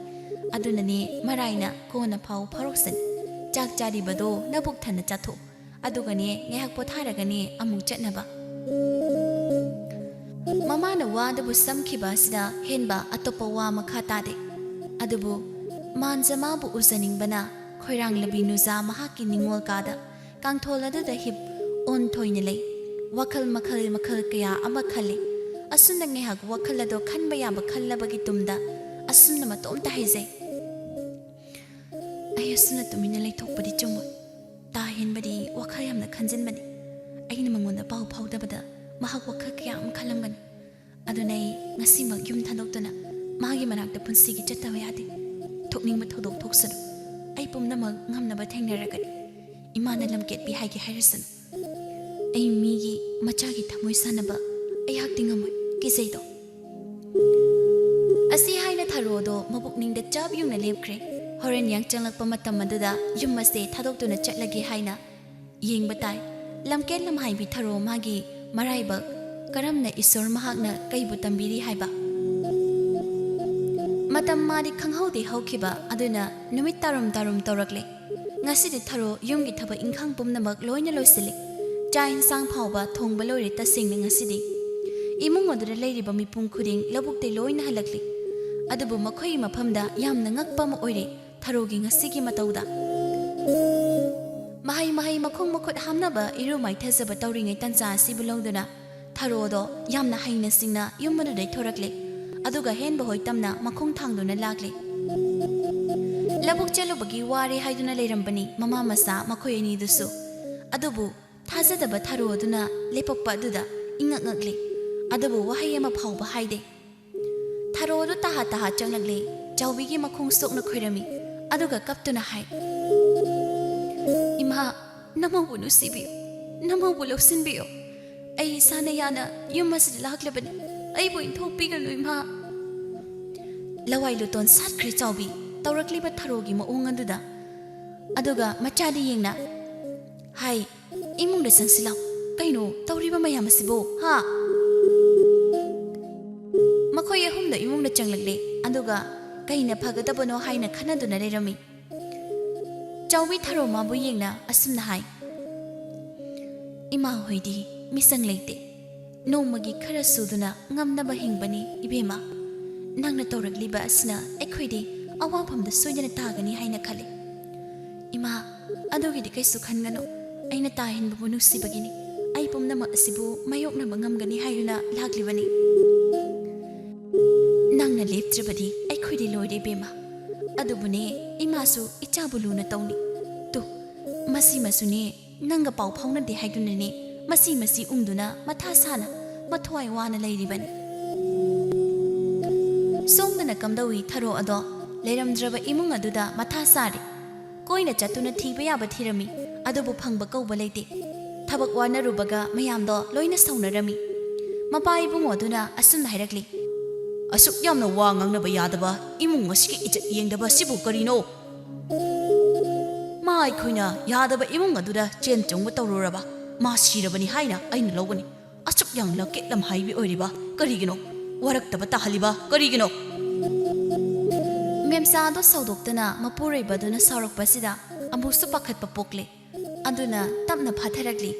ꯑꯗꯨꯅꯅꯦ ꯃꯔꯥꯏꯅ ꯀꯣꯟꯅ ꯐꯥꯎ ꯐꯥꯎꯔꯛꯁꯅꯤ꯫ ꯆꯥꯛ ꯆꯥꯔꯤꯕꯗꯣ ꯅꯕꯨꯛ ꯊꯟꯅ ꯆꯥꯊꯣꯛꯎ꯫ ꯑꯗꯨꯒꯅꯦ ꯉꯥꯏꯍꯥꯛ ꯄꯣꯊꯥꯔꯒꯅꯦ ꯑꯃꯨꯛ ꯆꯠꯅꯕ꯫" ꯃꯃꯥꯅ ꯋꯥꯗꯨꯕꯨ ꯁꯝꯈꯤꯕ ꯑꯁꯤꯗ ꯍꯦꯟꯕ ꯑꯇꯣꯞꯄ ꯋꯥ ꯃꯈꯥ ꯇꯥꯗꯦ꯫ ꯑꯗꯨꯕꯨ ꯃꯥꯟꯖ ꯃꯥꯕꯨ ꯎꯖꯅꯤꯡꯕꯅ ꯈꯣꯏꯔꯥꯡꯂꯕꯤ ꯅꯨꯖꯥ ꯃꯍꯥꯛꯀꯤ ꯅꯤꯡꯉꯣꯜ ꯀꯥꯗ ꯀꯥꯡꯊꯣꯜ ꯑꯗꯨꯗ ꯍꯤꯞ ꯑꯣꯟꯊꯣꯏꯅ ꯂꯩ꯫ ꯋꯥꯈꯜ ꯃꯈꯜ ꯃꯈꯜ ꯀꯌꯥ ꯑꯃ ꯈꯜꯂꯤ꯫ ꯑꯁꯨꯝꯅ ꯉꯥꯏꯍꯥꯛ ꯋꯥꯈꯜ ꯑꯗꯣ ꯈꯟꯕ ꯌꯥꯕ ꯈꯜꯂꯕꯒꯤ ꯇꯨꯡꯗ ꯑꯁꯨꯝꯅ ꯃꯇꯣꯝꯇ ꯍꯥꯏꯖꯩ, "ꯑꯩ ꯑꯁꯨꯝꯅ ꯇꯨꯃꯤꯟꯅ ꯂꯩꯊꯣꯛꯄꯗꯤ ꯆꯨꯝꯃꯣꯏ꯫ ꯇꯥ ꯍꯦꯟꯕꯗꯤ ꯋꯥꯈꯜ ꯌꯥꯝꯅ ꯈꯟꯖꯤꯟꯕꯅꯤ꯫ ꯑꯩꯅ ꯃꯉꯣꯟꯗ ꯄꯥꯎ ꯐꯥꯎꯗꯕꯗ ꯃꯍꯥꯛ ꯋꯥꯈꯜ ꯀꯌꯥ ꯑꯃ ꯈꯜꯂꯝꯒꯅꯤ꯫ ꯑꯗꯨꯅ ꯑꯩ ꯉꯁꯤꯃꯛ ꯌꯨꯝ ꯊꯥꯗꯣꯛꯇꯨꯅ ꯃꯥꯒꯤ ꯃꯅꯥꯛꯇ ꯄꯨꯟꯁꯤꯒꯤ ꯆꯠꯇꯕ ꯌꯥꯗꯦ꯫ ꯊꯣꯛꯅꯤꯡꯕ ꯊꯧꯗꯣꯛ ꯊꯣꯛꯁꯅꯨ꯫ ꯑꯩ ꯄꯨꯝꯅꯃꯛ ꯉꯝꯅꯕ ꯊꯦꯡꯅꯔꯒꯅꯤ꯫ ꯏꯃꯥꯅ ꯂꯝꯀꯦꯠꯄꯤ ꯍꯥꯏꯒꯦ ꯍꯥꯏꯔꯁꯅꯨ꯫ ꯑꯩ ꯃꯤꯒꯤ ꯃꯆꯥꯒꯤ ꯊꯃꯣꯏ ꯁꯥꯟꯅꯕ ꯑꯩꯍꯥꯛꯇꯤ ꯉꯝꯃꯣꯏ, ꯀꯤꯖꯩꯗꯣ꯫" ꯑꯁꯤ ꯍꯥꯏꯅ ꯊꯔꯣꯗꯣ ꯃꯕꯨꯛꯅꯤꯡꯗ ꯆꯞ ꯌꯨꯡꯅ ꯂꯦꯞꯈ꯭ꯔꯦ꯫ ꯍꯣꯔꯦꯟ ꯌꯥꯡ ꯆꯪꯂꯛꯄ ꯃꯇꯝ ꯑꯗꯨꯗ ꯌꯨꯝ ꯑꯁꯦ ꯊꯥꯗꯣꯛꯇꯨꯅ ꯆꯠꯂꯒꯦ ꯍꯥꯏꯅ ꯌꯦꯡꯕ ꯇꯥꯏ꯫ ꯂꯝꯀꯦꯠ ꯂꯝꯍꯥꯏꯕꯤ ꯊꯔꯣ ꯃꯥꯒꯤ ꯃꯔꯥꯏꯕꯛ, ꯀꯔꯝꯅ ꯏꯁꯣꯔ ꯃꯍꯥꯛꯅ ꯀꯩꯕꯨ ꯇꯝꯕꯤꯔꯤ ꯍꯥꯏꯕ꯫ ꯃꯇꯝ ꯃꯥꯗꯤ ꯈꯪꯍꯧꯗꯦ ꯍꯧꯈꯤꯕ, ꯑꯗꯨꯅ ꯅꯨꯃꯤꯠ ꯇꯥꯔꯨꯝ ꯇꯥꯔꯨꯝ ꯇꯧꯔꯛꯂꯦ꯫ ꯉꯁꯤꯗꯤ ꯊꯔꯣ ꯌꯨꯝꯒꯤ ꯊꯕꯛ ꯏꯪꯈꯥꯡ ꯄꯨꯝꯅꯃꯛ ꯂꯣꯏꯅ ꯂꯣꯏꯁꯤꯜꯂꯤ꯫ ꯆꯥꯛ ꯏꯟꯁꯥꯡ ꯐꯥꯎꯕ ꯊꯣꯡꯕ ꯂꯣꯏꯔꯦ ꯇꯁꯦꯡꯅ ꯉꯁꯤꯗꯤ꯫ ꯏꯃꯨꯡ ꯑꯗꯨꯗ ꯂꯩꯔꯤꯕ ꯃꯤꯄꯨꯝ ꯈꯨꯗꯤꯡ ꯂꯧꯕꯨꯛꯇꯩ ꯂꯣꯏꯅ ꯍꯜꯂꯛꯂꯤ꯫ ꯑꯗꯨꯕꯨ ꯃꯈꯣꯏꯒꯤ ꯃꯐꯝꯗ ꯌꯥꯝꯅ ꯉꯛꯄ ꯑꯃ ꯑꯣꯏꯔꯦ ꯊꯔꯣꯒꯤ ꯉꯁꯤꯒꯤ ꯃꯇꯧꯗ꯫ ꯃꯍꯩ ꯃꯍꯩ ꯃꯈꯣꯡ ꯃꯈꯨꯠ ꯍꯥꯝꯅꯕ ꯏꯔꯨ ꯃꯥꯏꯊꯖꯕ ꯇꯧꯔꯤꯉꯩ ꯇꯟꯖꯥ ꯑꯁꯤꯕꯨ ꯂꯧꯗꯨꯅ ꯊꯔꯣꯗꯣ ꯌꯥꯝꯅ ꯍꯩꯅ ꯁꯤꯡꯅ ꯌꯨꯝ ꯑꯗꯨꯗꯩ ꯊꯣꯔꯛꯂꯦ꯫ ꯑꯗꯨꯒ ꯍꯦꯟꯕ ꯍꯣꯏ ꯇꯝꯅ ꯃꯈꯣꯡ ꯊꯥꯡꯗꯨꯅ ꯂꯥꯛꯂꯦ꯫ ꯂꯧꯕꯨꯛ ꯆꯠꯂꯨꯕꯒꯤ ꯋꯥꯔꯦ ꯍꯥꯏꯗꯨꯅ ꯂꯩꯔꯝꯕꯅꯤ ꯃꯃꯥ ꯃꯆꯥ ꯃꯈꯣꯏ ꯑꯅꯤꯗꯨꯁꯨ꯫ ꯑꯗꯨꯕꯨ ꯊꯥꯖꯗꯕ ꯊꯔꯣ ꯑꯗꯨꯅ ꯂꯦꯞꯄꯛꯄ ꯑꯗꯨꯗ ꯏꯉꯛ ꯉꯛꯂꯦ꯫ ꯑꯗꯨꯕꯨ ꯋꯥꯍꯩ ꯑꯃ ꯐꯥꯎꯕ ꯍꯥꯏꯗꯦ꯫ ꯊꯔꯣ ꯑꯗꯨ ꯇꯍꯥ ꯇꯍꯥ ꯆꯪꯂꯛꯂꯦ꯫ ꯆꯥꯎꯕꯤꯒꯤ ꯃꯈꯣꯡ ꯁꯣꯛꯅ ꯈꯣꯏꯔꯝꯃꯤ꯫ ꯑꯗꯨꯒ ꯀꯞꯇꯨꯅ ꯍꯥꯏ, "ꯏꯃꯥ, ꯅꯃꯧꯕꯨ ꯅꯨꯡꯁꯤꯕꯤꯌꯨ, ꯅꯃꯧꯕꯨ ꯂꯧꯁꯤꯟꯕꯤꯌꯨ꯫ ꯑꯩ ꯏꯁꯥꯅ ꯌꯥꯅ ꯌꯨꯝ ꯑꯁꯤꯗ ꯂꯥꯛꯂꯕꯅꯤ꯫ ꯑꯩꯕꯨ ꯏꯟꯊꯣꯛꯄꯤꯒꯅꯨ, ꯏꯃꯥ꯫" ꯂꯋꯥꯏ ꯂꯨꯇꯣꯟ ꯁꯥꯠꯈ꯭ꯔꯦ ꯆꯥꯎꯕꯤ꯫ ꯇꯧꯔꯛꯂꯤꯕ ꯊꯔꯣꯒꯤ ꯃꯑꯣꯡ ꯑꯗꯨꯗ꯫ ꯑꯗꯨꯒ ꯃꯆꯥꯗ ꯌꯦꯡꯅ ꯍꯥꯏ, "ꯏꯃꯨꯡꯗ ꯆꯪꯁꯤꯜꯂꯣ꯫ ꯀꯩꯅꯣ ꯇꯧꯔꯤꯕ ꯃꯌꯥꯝ ꯑꯁꯤꯕꯨ, ꯍꯥ?" ꯃꯈꯣꯏ ꯑꯍꯨꯝꯗ ꯏꯃꯨꯡꯗ ꯆꯪꯂꯛꯂꯦ꯫ ꯑꯗꯨꯒ ꯀꯩꯅ ꯐꯒꯗꯕꯅꯣ ꯍꯥꯏꯅ ꯈꯟꯅꯗꯨꯅ ꯂꯩꯔꯝꯃꯤ꯫ ꯆꯥꯎꯕꯤ ꯊꯔꯣ ꯃꯥꯕꯨ ꯌꯦꯡꯅ ꯑꯁꯨꯝꯅ ꯍꯥꯏ, "ꯏꯃꯥ ꯍꯣꯏꯗꯤ ꯃꯤꯁꯪ ꯂꯩꯇꯦ꯫ ꯅꯣꯡꯃꯒꯤ ꯈꯔ ꯁꯨꯗꯨꯅ ꯉꯝꯅꯕ ꯍꯤꯡꯕꯅꯤ, ꯏꯕꯦꯝꯃ꯫ ꯅꯪꯅ ꯇꯧꯔꯛꯂꯤꯕ ꯑꯁꯤꯅ ꯑꯩꯈꯣꯏꯗꯤ ꯑꯋꯥꯐꯝꯗ ꯁꯣꯏꯗꯅ ꯇꯥꯒꯅꯤ ꯍꯥꯏꯅ ꯈꯜꯂꯤ꯫ "ꯏꯃꯥ, ꯑꯗꯨꯒꯤꯗꯤ ꯀꯩꯁꯨ ꯈꯟꯒꯅꯨ꯫ ꯑꯩꯅ ꯇꯥ ꯍꯦꯟꯕꯕꯨ ꯅꯨꯡꯁꯤꯕꯒꯤꯅꯤ꯫ ꯑꯩ ꯄꯨꯝꯅꯃꯛ ꯑꯁꯤꯕꯨ ꯃꯥꯌꯣꯛꯅꯕ ꯉꯝꯒꯅꯤ ꯍꯥꯏꯗꯨꯅ ꯂꯥꯛꯂꯤꯕꯅꯤ꯫ ꯅꯪꯅ ꯂꯦꯞꯇ꯭ꯔꯕꯗꯤ ꯑꯩꯈꯣꯏꯗꯤ ꯂꯣꯏꯔꯦ ꯏꯕꯦꯝꯃ꯫ ꯑꯗꯨꯕꯨꯅꯦ, ꯏꯃꯥꯁꯨ ꯏꯆꯥꯕꯨ ꯂꯨꯅ ꯇꯧꯅꯤ꯫ ꯇꯨ, ꯃꯁꯤꯃꯁꯨꯅꯦ, ꯅꯪꯒ ꯄꯥꯎ ꯐꯥꯎꯅꯗꯦ ꯍꯥꯏꯗꯨꯅꯅꯦ, ꯃꯁꯤ ꯃꯁꯤ ꯎꯪꯗꯨꯅ ꯃꯊꯥ ꯁꯥꯅ ꯃꯊ꯭ꯋꯥꯏ ꯋꯥꯅ ꯂꯩꯔꯤꯕꯅꯤ꯫" ꯁꯣꯝꯗꯅ ꯀꯝꯗꯧꯏ ꯊꯔꯣ ꯑꯗꯣ ꯂꯩꯔꯝꯗ꯭ꯔꯕ ꯏꯃꯨꯡ ꯑꯗꯨꯗ ꯃꯊꯥ ꯁꯥꯔꯤ꯫ ꯀꯣꯏꯅ ꯆꯠꯇꯨꯅ ꯊꯤꯕ ꯌꯥꯕ ꯊꯤꯔꯝꯃꯤ, ꯑꯗꯨꯕꯨ ꯐꯪꯕ ꯀꯧꯕ ꯂꯩꯇꯦ꯫ ꯊꯕꯛ ꯋꯥꯅꯔꯨꯕꯒ ꯃꯌꯥꯝꯗꯣ ꯂꯣꯏꯅ ꯁꯥꯎꯅꯔꯝꯃꯤ꯫ ꯃꯄꯥ ꯏꯕꯨꯡꯉꯣ ꯑꯗꯨꯅ ꯑꯁꯨꯝꯅ ꯍꯥꯏꯔꯛꯂꯤ꯫ "ꯑꯁꯨꯛ ꯌꯥꯝꯅ ꯋꯥ ꯉꯥꯡꯅꯕ ꯌꯥꯗꯕ ꯏꯃꯨꯡ ꯑꯁꯤꯒꯤ ꯏꯖꯠ ꯌꯦꯡꯗꯕ ꯁꯤꯕꯨ ꯀꯔꯤꯅꯣ? ꯃꯥ ꯑꯩꯈꯣꯏꯅ ꯌꯥꯗꯕ ꯏꯃꯨꯡ ꯑꯗꯨꯗ ꯆꯦꯟ ꯆꯣꯡꯕ ꯇꯧꯔꯨꯔꯕ ꯃꯥ ꯁꯤꯔꯕꯅꯤ ꯍꯥꯏꯅ ꯑꯩꯅ ꯂꯧꯒꯅꯤ꯫ ꯑꯁꯨꯛ ꯌꯥꯝꯅ ꯀꯦꯠꯂꯝ ꯍꯥꯏꯕꯤ ꯑꯣꯏꯔꯤꯕ ꯀꯔꯤꯒꯤꯅꯣ? ꯋꯥꯔꯛꯇꯕ ꯇꯥꯍꯜꯂꯤꯕ ꯀꯔꯤꯒꯤꯅꯣ?" ꯃꯦꯝꯆꯥꯗꯣ ꯁꯥꯎꯗꯣꯛꯇꯅ ꯃꯄꯨꯔꯣꯏꯕꯗꯨꯅ ꯁꯥꯎꯔꯛꯄꯁꯤꯗ ꯑꯃꯨꯛꯁꯨ ꯄꯥꯈꯠꯄ ꯄꯣꯛꯂꯦ꯫ ꯑꯗꯨꯅ ꯇꯞꯅ ꯐꯥꯊꯔꯛꯂꯤ꯫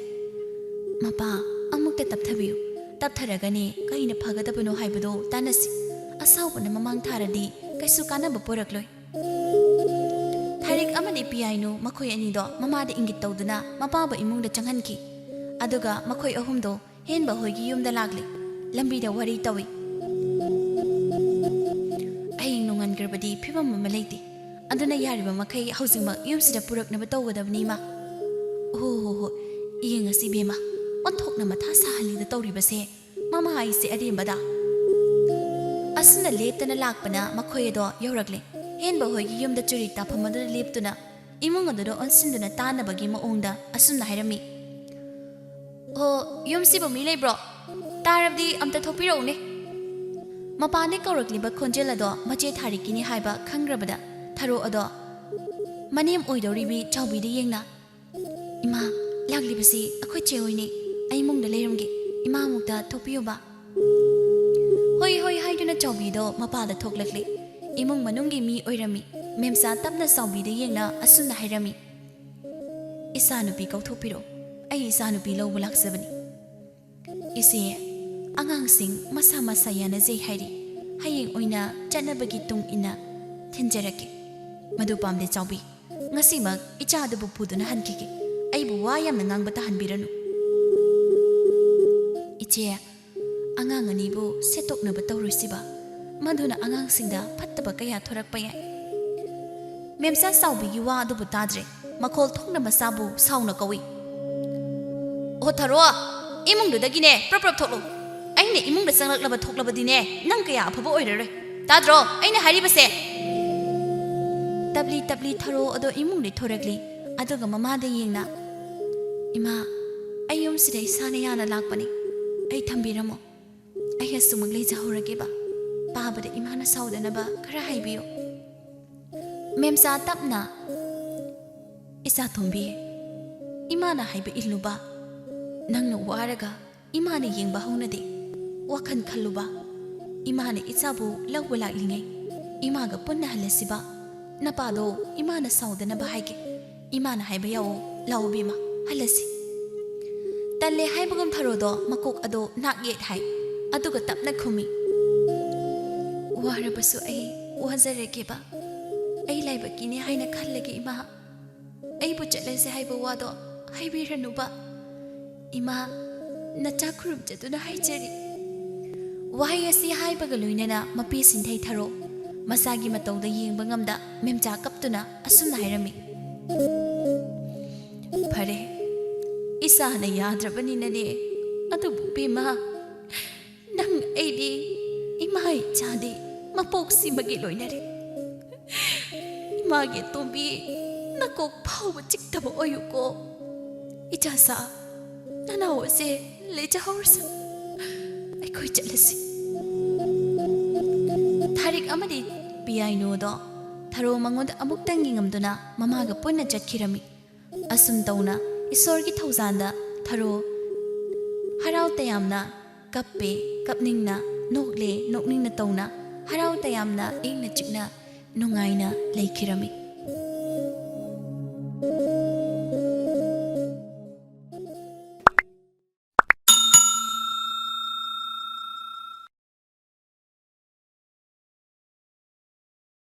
"ꯃꯄꯥ, ꯑꯃꯨꯛꯇ ꯇꯞꯊꯕꯤꯌꯨ꯫ ꯇꯞꯊꯔꯒꯅꯦ ꯀꯩꯅ ꯐꯒꯗꯕꯅꯣ ꯍꯥꯏꯕꯗꯣ ꯇꯥꯟꯅꯁꯤ꯫ ꯑꯁꯥꯎꯕꯅ ꯃꯃꯥꯡ ꯊꯥꯔꯗꯤ ꯀꯩꯁꯨ ꯀꯥꯟꯅꯕ ꯄꯨꯔꯛꯂꯣꯏ꯫" ꯊꯥꯔꯤꯛ ꯑꯃꯗꯤ ꯄꯤꯌꯥꯏꯅꯨ ꯃꯈꯣꯏ ꯑꯅꯤꯗꯣ ꯃꯃꯥꯗ ꯏꯪꯒꯤꯠ ꯇꯧꯗꯨꯅ ꯃꯄꯥꯕꯨ ꯏꯃꯨꯡꯗ ꯆꯪꯍꯟꯈꯤ꯫ ꯑꯗꯨꯒ ꯃꯈꯣꯏ ꯑꯍꯨꯝꯗꯣ ꯍꯦꯟꯕ ꯍꯣꯏꯒꯤ ꯌꯨꯝꯗ ꯂꯥꯛꯂꯦ꯫ ꯂꯝꯕꯤꯗ ꯋꯥꯔꯤ ꯇꯧꯏ꯫ "ꯍꯌꯦꯡ ꯅꯣꯡꯉꯥꯟꯈ꯭ꯔꯕꯗꯤ ꯐꯤꯕꯝ ꯑꯃ ꯂꯩꯇꯦ꯫ ꯑꯗꯨꯅ ꯌꯥꯔꯤꯕ ꯃꯈꯩ ꯍꯧꯖꯤꯛꯃꯛ ꯌꯨꯝꯁꯤꯗ ꯄꯨꯔꯛꯅꯕ ꯇꯧꯒꯗꯕꯅꯤ, ꯏꯃꯥ꯫" "ꯍꯣ, ꯍꯣ, ꯍꯣ꯫ ꯌꯦꯡꯉꯁꯤ, ꯏꯕꯦꯝꯃ꯫ ꯑꯣꯟꯊꯣꯛꯅ ꯃꯊꯥ ꯁꯥꯍꯜꯂꯤꯗ ꯇꯧꯔꯤꯕꯁꯦ꯫ ꯃꯃꯥ ꯍꯥꯏꯁꯦ ꯑꯔꯦꯝꯕꯗ꯫" ꯑꯁꯨꯝꯅ ꯂꯦꯞꯇꯅ ꯂꯥꯛꯄꯅ ꯃꯈꯣꯏ ꯑꯗꯣ ꯌꯧꯔꯛꯂꯦ꯫ ꯍꯦꯟꯕ ꯍꯣꯏꯒꯤ ꯌꯨꯝꯗ ꯆꯨꯔꯤ ꯇꯥꯐꯝ ꯑꯗꯨꯗ ꯂꯦꯞꯇꯨꯅ ꯏꯃꯨꯡ ꯑꯗꯨꯗ ꯑꯣꯟꯁꯤꯟꯗꯨꯅ ꯇꯥꯅꯕꯒꯤ ꯃꯑꯣꯡꯗ ꯑꯁꯨꯝꯅ ꯍꯥꯏꯔꯝꯃꯤ꯫ "ꯑꯣ, ꯌꯨꯝꯁꯤꯕꯨ ꯃꯤ ꯂꯩꯕ꯭ꯔꯣ? ꯇꯥꯔꯕꯗꯤ ꯑꯝꯇ ꯊꯣꯛꯄꯤꯔꯛꯎꯅꯦ꯫" ꯃꯄꯥꯟꯗꯒꯤ ꯀꯧꯔꯛꯂꯤꯕ ꯈꯣꯟꯖꯦꯜ ꯑꯗꯣ ꯃꯆꯦ ꯊꯥꯔꯤꯛꯀꯤꯅꯤ ꯍꯥꯏꯕ ꯈꯪꯈ꯭ꯔꯕꯗ ꯊꯔꯣ ꯑꯗꯣ ꯃꯅꯦꯝ ꯑꯣꯏꯗꯧꯔꯤꯕꯤ ꯆꯥꯎꯕꯤꯗ ꯌꯦꯡꯅ, "ꯏꯃꯥ, ꯂꯥꯛꯂꯤꯕꯁꯤ ꯑꯩꯈꯣꯏ ꯆꯦ ꯍꯣꯏꯅꯦ꯫ ꯑꯩ ꯏꯃꯨꯡꯗ ꯂꯩꯔꯝꯒꯦ꯫ ꯏꯃꯥ ꯑꯃꯨꯛꯇ ꯊꯣꯛꯄꯤꯌꯨꯕ꯫" "ꯍꯣꯏ, ꯍꯣꯏ" ꯍꯥꯏꯗꯨꯅ ꯆꯥꯎꯕꯤꯗꯣ ꯃꯄꯥꯗ ꯊꯣꯛꯂꯛꯂꯦ꯫ ꯏꯃꯨꯡ ꯃꯅꯨꯡꯒꯤ ꯃꯤ ꯑꯣꯏꯔꯝꯃꯤ꯫ ꯃꯦꯝꯆꯥ ꯇꯞꯅ ꯆꯥꯎꯕꯤꯗ ꯌꯦꯡꯅ ꯑꯁꯨꯝꯅ ꯍꯥꯏꯔꯝꯃꯤ꯫ "ꯏꯆꯥꯅꯨꯄꯤ ꯀꯧꯊꯣꯛꯄꯤꯔꯛꯎ꯫ ꯑꯩ ꯏꯆꯥꯅꯨꯄꯤ ꯂꯧꯕ ꯂꯥꯛꯆꯕꯅꯤ꯫" "ꯏꯆꯦ, ꯑꯉꯥꯡꯁꯤꯡ ꯃꯁꯥ ꯃꯁꯥ ꯌꯥꯅꯖꯩ ꯍꯥꯏꯔꯤ꯫ ꯍꯌꯦꯡ ꯑꯣꯏꯅ ꯆꯠꯅꯕꯒꯤ ꯇꯨꯡ ꯏꯟꯅ ꯊꯤꯟꯖꯔꯛꯀꯦ꯫ ꯃꯗꯨ ꯄꯥꯝꯗꯦ ꯆꯥꯎꯕꯤ꯫ ꯉꯁꯤꯃꯛ ꯏꯆꯥ ꯑꯗꯨꯕꯨ ꯄꯨꯗꯨꯅ ꯍꯟꯈꯤꯒꯦ꯫ ꯑꯩꯕꯨ ꯋꯥ ꯌꯥꯝꯅ ꯉꯥꯡꯕ ꯇꯥꯍꯟꯕꯤꯔꯅꯨ꯫ ꯏꯆꯦ, ꯑꯉꯥꯡ ꯑꯅꯤꯕꯨ ꯁꯦꯠꯇꯣꯛꯅꯕ ꯇꯧꯔꯣꯏꯁꯤꯕ꯫ ꯃꯗꯨꯅ ꯑꯉꯥꯡꯁꯤꯡꯗ ꯐꯠꯇꯕ ꯀꯌꯥ ꯊꯣꯔꯛꯄ ꯌꯥꯏ꯫ ꯃꯦꯝꯆꯥ ꯆꯥꯎꯕꯤꯒꯤ ꯋꯥ ꯑꯗꯨꯕꯨ ꯇꯥꯗ꯭ꯔꯦ꯫ ꯃꯈꯣꯜ ꯊꯣꯛꯅ ꯃꯆꯥꯕꯨ ꯁꯥꯎꯅ ꯀꯧꯏ꯫ "ꯑꯣ ꯊꯔꯣ, ꯏꯃꯨꯡꯗꯨꯗꯒꯤꯅꯦ ꯄ꯭ꯔꯞ ꯄ꯭ꯔꯞ ꯊꯣꯛꯂꯣ꯫ ꯑꯩꯅ ꯏꯃꯨꯡꯗ ꯆꯪꯂꯛꯂꯕ ꯊꯣꯛꯂꯕꯗꯤꯅꯦ, ꯅꯪ ꯀꯌꯥ ꯑꯐꯕ ꯑꯣꯏꯔꯔꯣꯏ꯫ ꯇꯥꯗ꯭ꯔꯣ ꯑꯩꯅ ꯍꯥꯏꯔꯤꯕꯁꯦ?" ꯇꯞꯂꯤ ꯇꯞꯂꯤ ꯊꯔꯣ ꯑꯗꯣ ꯏꯃꯨꯡꯗꯒꯤ ꯊꯣꯔꯛꯂꯤ꯫ ꯑꯗꯨꯒ ꯃꯃꯥꯗ ꯌꯦꯡꯅ, "ꯏꯃꯥ, ꯑꯩ ꯌꯨꯝꯁꯤꯗ ꯏꯁꯥꯅ ꯌꯥꯅ ꯂꯥꯛꯄꯅꯤ꯫ ꯑꯩ ꯊꯝꯕꯤꯔꯝꯃꯣ꯫ ꯑꯩ ꯑꯁꯨꯃꯛ ꯂꯩꯖꯍꯧꯔꯒꯦꯕ꯫ ꯄꯥꯕꯗ ꯏꯃꯥꯅ ꯁꯥꯎꯗꯅꯕ ꯈꯔ ꯍꯥꯏꯕꯤꯌꯨ꯫" ꯃꯦꯝꯆꯥ ꯇꯞꯅ, "ꯏꯆꯥ ꯇꯣꯝꯕꯤ, ꯏꯃꯥꯅ ꯍꯥꯏꯕ ꯏꯜꯂꯨꯕ꯫ ꯅꯪꯅ ꯋꯥꯔꯒ ꯏꯃꯥꯅ ꯌꯦꯡꯕ ꯍꯧꯅꯗꯦ꯫ ꯋꯥꯈꯜ ꯈꯜꯂꯨꯕ꯫ ꯏꯃꯥꯅ ꯏꯆꯥꯕꯨ ꯂꯧꯕ ꯂꯥꯛꯂꯤꯉꯩ ꯏꯃꯥꯒ ꯄꯨꯟꯅ ꯍꯜꯂꯁꯤꯕ꯫ ꯅꯄꯥꯗꯣ ꯏꯃꯥꯅ ꯁꯥꯎꯗꯅꯕ ꯍꯥꯏꯒꯦ꯫ ꯏꯃꯥꯅ ꯍꯥꯏꯕ ꯌꯥꯎꯑꯣ꯫ ꯂꯥꯛꯑꯣ ꯕꯦꯝꯃ, ꯍꯜꯂꯁꯤ꯫" ꯇꯜꯂꯦ ꯍꯥꯏꯕꯒꯨꯝ ꯊꯔꯣꯗꯣ ꯃꯀꯣꯛ ꯑꯗꯣ ꯅꯥꯛ ꯌꯦꯠ ꯍꯥꯏ꯫ ꯑꯗꯨꯒ ꯇꯞꯅ ꯈꯨꯝꯃꯤ, "ꯋꯥꯔꯕꯁꯨ ꯑꯩ ꯋꯥꯖꯔꯒꯦꯕ꯫ ꯑꯩ ꯂꯥꯏꯕꯛꯀꯤꯅꯦ ꯍꯥꯏꯅ ꯈꯜꯂꯒꯦ ꯏꯃꯥ꯫ ꯑꯩꯕꯨ ꯆꯠꯂꯁꯦ ꯍꯥꯏꯕ ꯋꯥꯗꯣ ꯍꯥꯏꯕꯤꯔꯅꯨꯕ꯫ ꯏꯃꯥ, ꯅꯆꯥ ꯈꯨꯔꯨꯝꯖꯗꯨꯅ ꯍꯥꯏꯖꯔꯤ꯫" ꯋꯥꯍꯩ ꯑꯁꯤ ꯍꯥꯏꯕꯒ ꯂꯣꯏꯅꯅ ꯃꯄꯤ ꯁꯤꯟꯊꯩ ꯊꯔꯣ ꯃꯁꯥꯒꯤ ꯃꯇꯧꯗ ꯌꯦꯡꯕ ꯉꯝꯗ ꯃꯦꯝꯆꯥ ꯀꯞꯇꯨꯅ ꯑꯁꯨꯝꯅ ꯍꯥꯏꯔꯝꯃꯤ, "ꯐꯔꯦ, ꯏꯁꯥꯅ ꯌꯥꯗ꯭ꯔꯕꯅꯤꯅꯅꯦ꯫ ꯑꯗꯨꯕꯨ ꯕꯦꯝꯃ, ꯅꯪ ꯑꯩꯗꯤ ꯏꯃꯥ ꯏꯆꯥꯗꯤ ꯃꯄꯣꯛꯁꯤꯃꯒꯤ ꯂꯣꯏꯅꯔꯦ꯫ ꯏꯃꯥꯒꯤ ꯑꯇꯣꯝꯕꯤ, ꯅꯀꯣꯛ ꯐꯥꯎꯕ ꯆꯤꯛꯇꯕ ꯑꯣꯏꯌꯨꯀꯣ꯫ ꯏꯆꯥꯁꯥ, ꯅꯅꯥꯎ ꯑꯁꯦ ꯂꯩꯖꯍꯧꯔꯁꯅꯨ꯫ ꯑꯩꯈꯣꯏ ꯆꯠꯂꯁꯤ꯫" ꯊꯥꯔꯤꯛ ꯑꯃꯗꯤ ꯄꯤꯌꯥꯏꯅꯨꯗꯣ ꯊꯔꯣ ꯃꯉꯣꯟꯗ ꯑꯃꯨꯛꯇꯪ ꯌꯦꯡꯉꯝꯗꯨꯅ ꯃꯃꯥꯒ ꯄꯨꯟꯅ ꯆꯠꯈꯤꯔꯝꯃꯤ꯫ ꯑꯁꯨꯝ ꯇꯧꯅ ꯏꯁꯣꯔꯒꯤ ꯊꯧꯖꯥꯜꯗ ꯊꯔꯣ ꯍꯔꯥꯎ ꯇꯌꯥꯝꯅ ꯀꯞꯄꯦ, ꯀꯞꯅꯤꯡꯅ ꯅꯣꯛꯂꯦ, ꯅꯣꯛꯅꯤꯡꯅ ꯇꯧꯅ ꯍꯔꯥꯎ ꯇꯌꯥꯝꯅ ꯏꯪꯅ ꯆꯤꯛꯅ ꯅꯨꯡꯉꯥꯏꯅ ꯂꯩꯈꯤꯔꯝꯃꯤ꯫